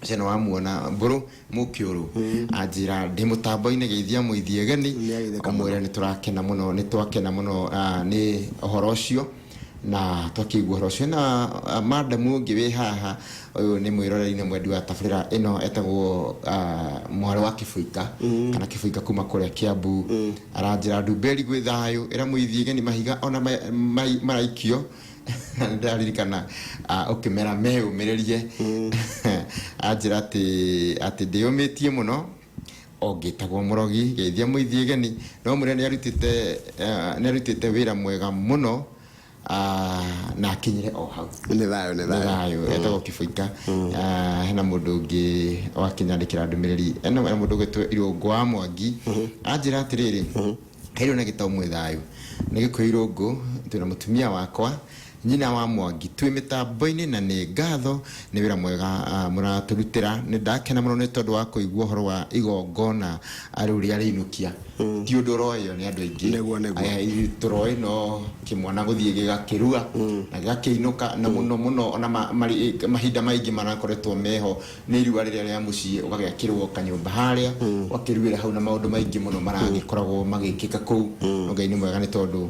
ũcio nĩ wamuona, Mbũrũ Mũkĩũrũ, anjĩra ndĩ mũtambo-inĩ, geithia mũithiĩ geni. Nĩageithĩka. Ũmwĩre nĩ tũrakena mũno, nĩ twakena mũno nĩ ũhoro ũcio na twakĩigua ũhoro ũcio. Na madamu ũngĩ wĩ haha, ũyũ nĩ mwĩroreri na mwendi wa tabarĩra ĩno, etagwo mwarĩ wa Kĩbũika kana Kĩbũika kuma kũrĩa Kiambu, aranjĩra ndumberi gwĩ thayũ, ĩra mũithiĩ geni mahiga ona maraikio. Ndĩraririkana ũkĩmera meyũmĩrĩrie. Anjĩra atĩ ndĩyũmĩtie mũno ongĩtagwo mũrogi, geithia mũithiĩ geni no mwĩre nĩ arutĩte wĩra mwega mũno, na akinyire o hau. Nĩ thayũ, nĩ nĩ thayũ. Thayũ. Etagwo Kĩbũika. Hena mũndũ ũngĩ wakinyandĩkĩra ndũmĩrĩri ena mũndũ ũgwĩtwo Irũngũ wa Mwangi, anjĩra atĩrĩrĩ, heirwo na gĩtau mwĩ thayũ, nĩ Gĩkũyũ Irũngũ, twĩna mũtumia wakwa nyina wa Mwangi twĩ mĩtambo-inĩ, na nĩ ngatho nĩ wĩra mwega mũratũrutĩra. Nĩ ndakena mũno nĩ tondũ wa kũigua ũhoro wa igongona rĩu rĩa rĩinũkia. Ti ũndũ ũroĩo nĩ andũ aingĩ. Nĩguo. Aya, ithuĩ tũroĩ no kĩmwana gũthiĩ gĩgakĩrua na gĩgakĩinũka, na mũno mũno ona mahinda maingĩ marakoretwo meho nĩ irua rĩrĩa rĩa mũciĩ, ũgagĩakĩrwo kanyũmba harĩa ũgakĩruĩra hau, na maũndũ maingĩ mũno maragĩkoragwo magĩkĩka kũu. No Ngai nĩ mwega nĩ tondũ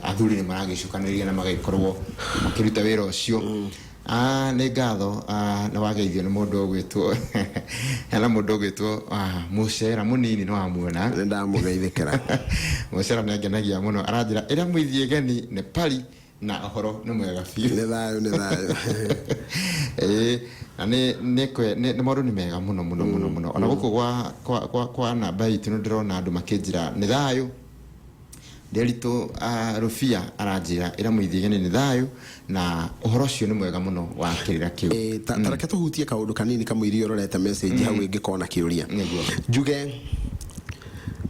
athuri nĩ maragĩcokanĩrĩria na magagĩkorwo makĩruta wĩra ũcio. Nĩ ngatho. Nĩ wageithio nĩ mũndũ ũgwĩtwo, hena mũndũ ũgwĩtwo Mũcera mũnini, nĩ wamuona? Nĩ ndamũgeithĩkĩra. Mũcera nĩ angenagia mũno. Aranjĩra ĩra mũithiĩ geni nĩ pari na ũhoro nĩ mwega biũ. Nĩ thayũ, nĩ thayũ. Ĩĩ, na nĩ maũndũ nĩ mega mũno mũno mũno mũno. Ona gũkũ kwa namba itũ nĩ ndĩrona andũ makĩnjĩra nĩ thayũ. Nderitũ Rũbia aranjĩra ĩra mũithiĩ geni nĩ thayũ na ũhoro ũcio nĩ mwega mũno wa kĩrĩra kĩu. Ta reke tũhutie kaũndũ kanini kamũiria ũrorete message hau ĩngĩkorwo na kĩũria. Njuge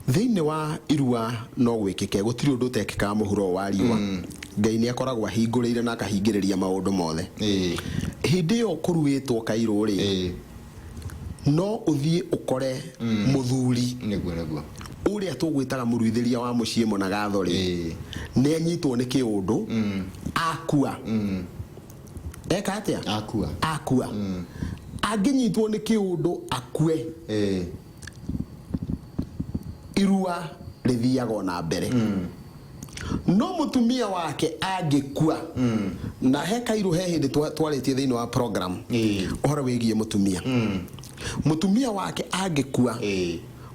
thĩinĩ wa irua no gwĩkĩke, gũtirĩ ũndũ ũtekĩkaga mũhuro wa riũa. Ngai nĩ akoragwo ahingũrĩire na akahingĩrĩria maũndũ mothe. Hĩndĩ ĩyo kũruĩtwo kairũ rĩ, no ũthiĩ ũkore mũthuri nĩguo nĩguo ũrĩa tũgwĩtaga mũruithĩria wa mũciĩ mũnagatho rĩ, nĩ anyitwo nĩ kĩũndũ, akua. Eka atĩa? Akua. Akua. Angĩnyitwo nĩ kĩũndũ akue, irua rĩthiaga ona mbere. No mũtumia wake angĩkua, na he kairũ he hĩndĩ twarĩtie thĩinĩ wa program ũhoro wĩgiĩ mũtumia, mũtumia wake angĩkua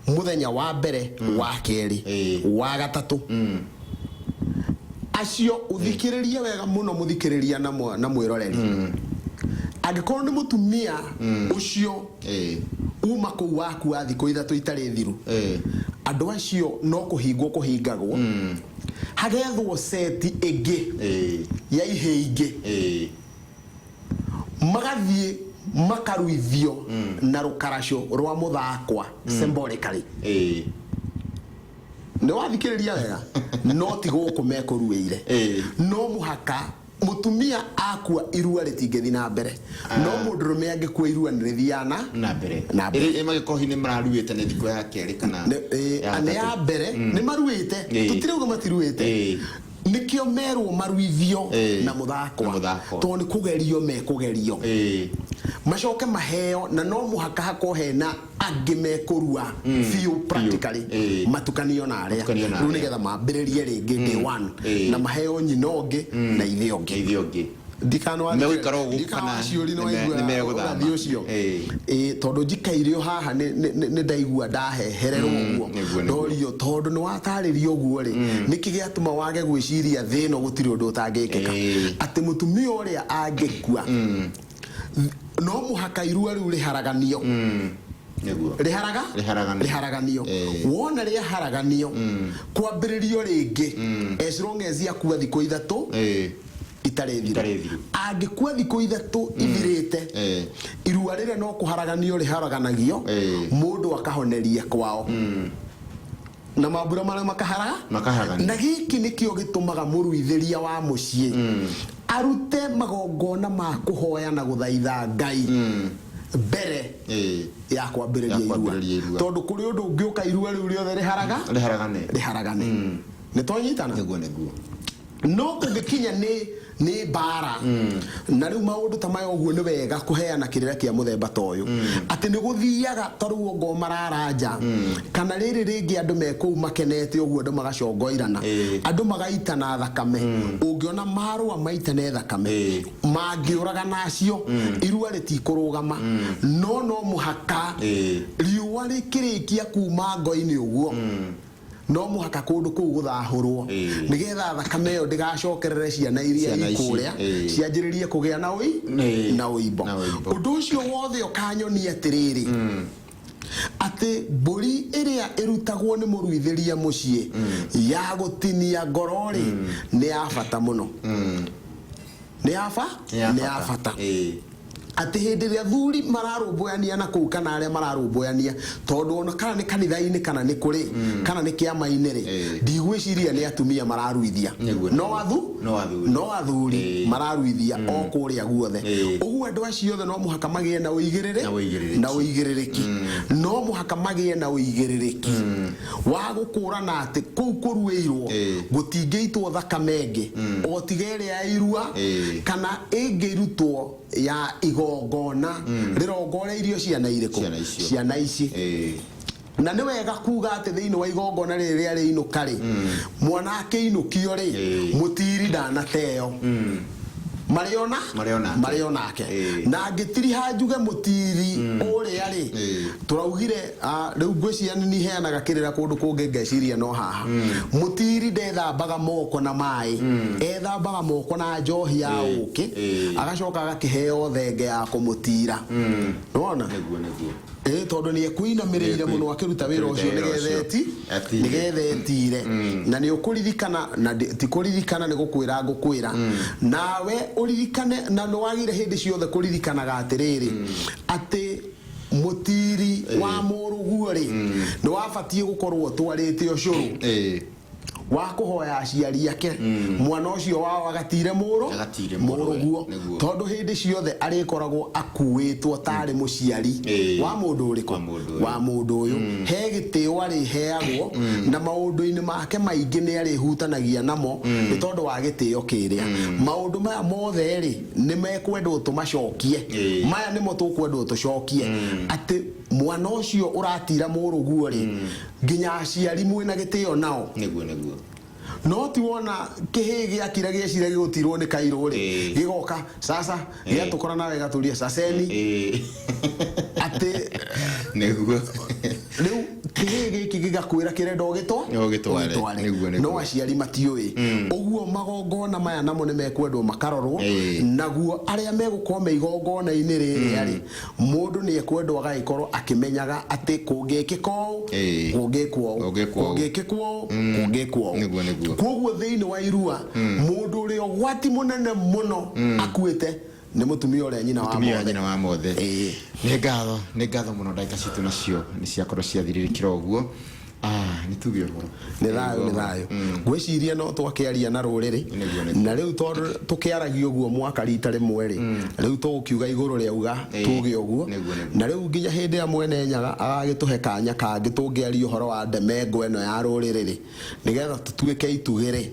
mũthenya wa mbere, wa kerĩ, wa gatatũ, acio ũthikĩrĩrie wega mũno mũthikĩrĩria na mwĩroreri, angĩkorwo nĩ mũtumia ũcio uma kũu waku wa thikũ 3 itarĩ thiru, andũ acio no kũhingwo kũhingagwo, hagethwo seti ĩngĩ ya ihĩ ingĩ, magathiĩ. Makaruithio na rũkaracũ rwa mũthakwa symbolically. Nĩ wathikĩrĩria wega, no ti gũkũ mekũruĩire. No mũhaka mũtumia akua irua rĩtingĩthiĩ na mbere, no mũndũrũme angĩkua irua nĩ rĩthiaga na na mbere. Na mbere. Ĩrĩ magĩkorwo hihi nĩ mararuĩte nĩ thikũ ya kerĩ kana ya nĩ ya gatatũ. Mbere nĩ maruĩte. Tũtirauga matiruĩte. Nĩkĩo merwo maruithio na mũthakwa. Na mũthakwa. Tondũ nĩ kũgerio mekũgerio. Macoke maheo, na no mũhaka hakorwo hena angĩ mekũrua biũ practically. Matukanio na arĩa Matukanio na rĩu arĩa. nĩgetha mambĩrĩrie rĩngĩ day one. Na maheo nyina ũngĩ na ithe Na ũngĩ. ithe ũngĩ. Megũikara o gũkũ kana Ndikanawaciũri no waigua nĩ megũthama? ũrathi ũcio. Ĩĩ, tondũ njikaire o haha nĩ ndaigua ndahehererwo ũguo. Nĩguo, nĩguo. Ndorio tondũ nĩ watarĩria ũguo rĩ, nĩkĩ gĩatũma wage gwĩciria thĩ ĩno gũtirĩ ũndũ ũtangĩkĩka? Atĩ mũtumia ũrĩa angĩkua, no mũhaka irua rĩu rĩharaganio. Rĩharaga. Rĩharaganio. Rĩharaganio. Wona rĩaharaganio, kwambĩrĩrio rĩngĩ as long as akua thikũ 3 itarĩ thiru. Itarĩ thiru. Angĩkua thikũ 3 ithirĩte, irua rĩrĩa no kũharaganio rĩharaganagio. Mũndũ akahoneria kwao na mambura marĩa makaharaga. Makaharaganio. Na gĩkĩ nĩkĩo gĩtũmaga mũruithĩria wa mũciĩ arute magongona ma kũhoya na gũthaitha Ngai mbere ya kwambĩrĩria Ya irua. Kwambĩrĩria irua. Tondũ kũrĩ ũndũ ũngĩũka irua rĩu rĩothe rĩharaga. Rĩharagane. Rĩharagane. Nĩ twanyitana? Nĩguo, nĩguo. No kũngĩkinya nĩ mbara na rĩu maũndũ ta maya ũguo, nĩ wega kũheana kĩrĩra kĩa mũthemba ta ũyũ, atĩ nĩ gũthiaga ta rĩu ongoo mararanja kana rĩrĩ rĩngĩ andũ me kũu makenete ũguo, andũ magacongoirana, andũ magaitana thakame. Ũngĩona marũa maitane thakame, mangĩũragana acio, irua rĩtikũrũgama. No mũhaka riũa rĩkĩrĩkia kuma ngo-inĩ ũguo, no mũhaka kũndũ kũu gũthahũrwo, nĩgetha thakame ĩyo ndĩgacokerere ciana iria Ciana ici, ikũrĩa, cianjĩrĩrie kũgĩa na ũi na ũimbo. Na ũimbo. Ũndũ ũcio wothe ũkanyonia atĩrĩrĩ, atĩ mbũri ĩrĩa ĩrutagwo nĩ mũruithĩria mũciĩ ya gũtinia ngoro rĩ, nĩ ya bata mũno, nĩ ya ba nĩ ya bata. Atĩ hĩndĩ ĩrĩa thuri mararũmbũyania na kũu kana arĩa mararũmbũyania, tondũ ona kana nĩ kanitha-inĩ kana nĩ kũrĩ kana nĩ kĩama-inĩ rĩ, ndigwĩciria nĩ atumia mararuithia. No athu No athuri. No athuri mararuithia o kũrĩa guothe. Ũguo andũ acio othe no mũhaka magĩe na ũigĩrĩrĩ Na ũigĩrĩrĩki. Na ũigĩrĩrĩki. No mũhaka magĩe na ũigĩrĩrĩki wa gũkũrana atĩ kũu kũruĩirwo gũtingĩitwo thakame ĩngĩ o tiga ĩrĩa ya irua, kana ĩngĩrutwo ya igongona rĩrongoreirio ciana irĩkũ? Ciana icio. Ciana ici. Na nĩ wega kuga atĩ thĩinĩ wa igongona rĩrĩ rĩa rĩinũka rĩ, mwana akĩinũkio rĩ, mũtiri ndanateo, marĩ ona Marĩ onake. Marĩ onake. Na ngĩtiriha njuge mũtiri ũrĩa rĩ, tũraugire, rĩu ngwĩciria nĩ niheanaga kĩrĩra kũndũ kũngĩ, ngeciria no haha mũtiri ndethambaga moko na maĩ, ethambaga moko na njohi ya ũkĩ, agacoka agakĩheo thenge ya kũmũtira, nĩwona? Nĩguo, nĩguo. Ĩ, tondũ nĩ ekuinamĩrĩire mũno akĩruta wĩra ũcio Akĩruta wĩra nĩgetha ũcio. eti Atire. Nĩgetha etire. Na nĩ ũkũririkana na ti kũririkana, nĩ gũkwĩra ngũkwĩra nawe ũririkane, na nĩ wagire hĩndĩ ciothe kũririkanaga atĩrĩrĩ, atĩ mũtiri wa mũrũguo rĩ, nĩ wabatiĩ gũkorwo ũtwarĩte ũcũrũ wa kũhoya aciari ake, mwana ũcio wao agatire mũrũ Agatire mũrũwe, mũrũguo. Tondũ hĩndĩ ciothe arĩkoragwo akuĩtwo tarĩ mũciari wa mũndũ ũrĩkũ? Wa mũndũ ũyũ. Wa mũndũ ũyũ. He gĩtĩo arĩheagwo, na maũndũ-inĩ make maingĩ nĩ arĩhutanagia namo nĩ tondũ wa gĩtĩo kĩrĩa. Maũndũ maya mothe rĩ, nĩ mekwendwo tũmacokie. Maya nĩmo tũkwendwo tũcokie, atĩ mwana ũcio ũratira mũrũguo rĩ, nginya aciari mwĩna gĩtĩo nao. Nĩguo, nĩguo. No ti wona kĩhĩ gĩakira gĩecira gĩgũtirwo nĩ kairũ rĩ, gĩgoka sasa gĩatũkora nawe gĩgatũria saseni, atĩ rĩu kĩhĩ gĩkĩ gĩgakwĩra kĩrenda ũgĩtwa Ũgĩtware. Ũgĩtware. Nĩguo, nĩguo. No aciari matiũĩ ũguo. Magongona maya namo nĩ mekwendwo makarorwo. Naguo arĩa megũkorwo me igongona-inĩ rĩrĩa rĩ, mũndũ nĩ ekwendwo agagĩkorwo akĩmenyaga atĩ kũngĩkĩka ũũ, kũngĩkwo ũũ, Kũngĩkwo ũũ. kũngĩkĩkwo ũũ, kũngĩkwo ũũ. Nĩguo, nĩguo. Koguo thĩinĩ wa irua, mũndũ ũrĩa ũgwati mũnene mũno akuĩte Nĩ mũtumia ũrĩa nyina wa Mũtumia wa mothe. Nyina wa mothe. Ĩĩ. Nĩ ngatho, nĩ ngatho mũno. Ndagĩka citũ nacio nĩ ciakorwo ciathirĩrĩkĩra ũguo. Ah, nĩ tuge ũhoro. Nĩ thayũ, nĩ thayũ. Ngwĩciria no twakĩaria na rũrĩrĩ. Nĩguo, nĩguo. Na rĩu tondũ tũkĩaragia ũguo mwaka rita rĩmwe rĩ, rĩu tũgũkiuga igũrũ rĩauga tuge ũguo. Nĩguo. Na rĩu nginya hĩndĩ ĩrĩa Mwene Nyaga agagĩtũhe kanya kangĩ tũngĩaria ũhoro wa ndemengo ĩno ya rũrĩrĩ rĩ, nĩgetha tũtuĩke itugĩ rĩ,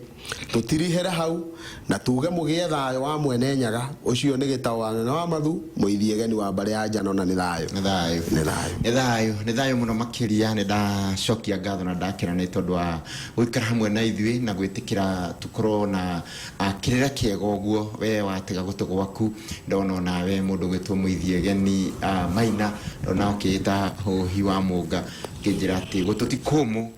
tũtirihere hau na tuge mũgĩe thayũ wa Mwene Nyaga. Ũcio nĩ gĩtaũ wa Ng'ang'a wa Mathu mũithiegeni wa mbarĩ ya Njano, na nĩ thayũ. Nĩ thayũ. Nĩ thayũ. Nĩ thayũ, nĩ thayũ mũno makĩria. Nĩ ndacokia ngatho na ndakena nĩ tondũ wa gũikara hamwe na ithuĩ na gwĩtĩkĩra tũkorwo na kĩrĩra kĩega ũguo. We watega gũtũ gwaku, ndona onawe mũndũ gwĩtwo mũithiegeni Maina, ndona ũkĩĩta hũhi wa mũnga, ũkĩnjĩra atĩ gũtũ ti kũmũ,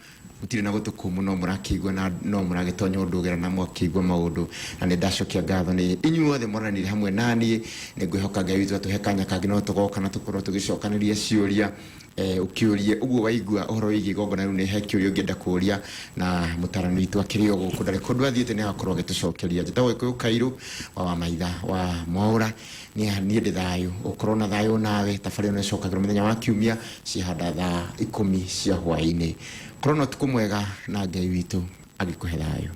gũtirĩ na gũtũ kũmũ, no mũrakĩigua na no mũragĩtonya ũndũgĩra na mwakĩigua maũndũ. Na nĩ ndacokia ngatho nĩ inyuothe moranire hamwe naniĩ. Nĩ ngwĩhoka Ngai witũ atũhe kanya kangĩ no tũgoka na tũkorwo tũgĩcokanĩria ciũria, ũkĩũrie ũguo waigua ũhoro wĩgiĩ igongona rĩu. Nĩ he kĩũria ũngĩenda kũũria, na mũtarani witũ akĩrĩ o gũkũ, ndarĩ kũndũ athiĩte, nĩ agakorwo agĩtũcokeria. Njĩtagwo Gĩkũyũ Kairũ wa Maitha wa Mwaũra. Niĩ ndĩ thayũ, ũkorwo na thayũ nawe. Tabarĩra ĩno ĩcokagĩrwo mũthenya wa kiumia cihanda thaa 10 cia hwaĩ-inĩ. Korwo na ũtukũ mwega na Ngai witũ agĩkũhe thayũ.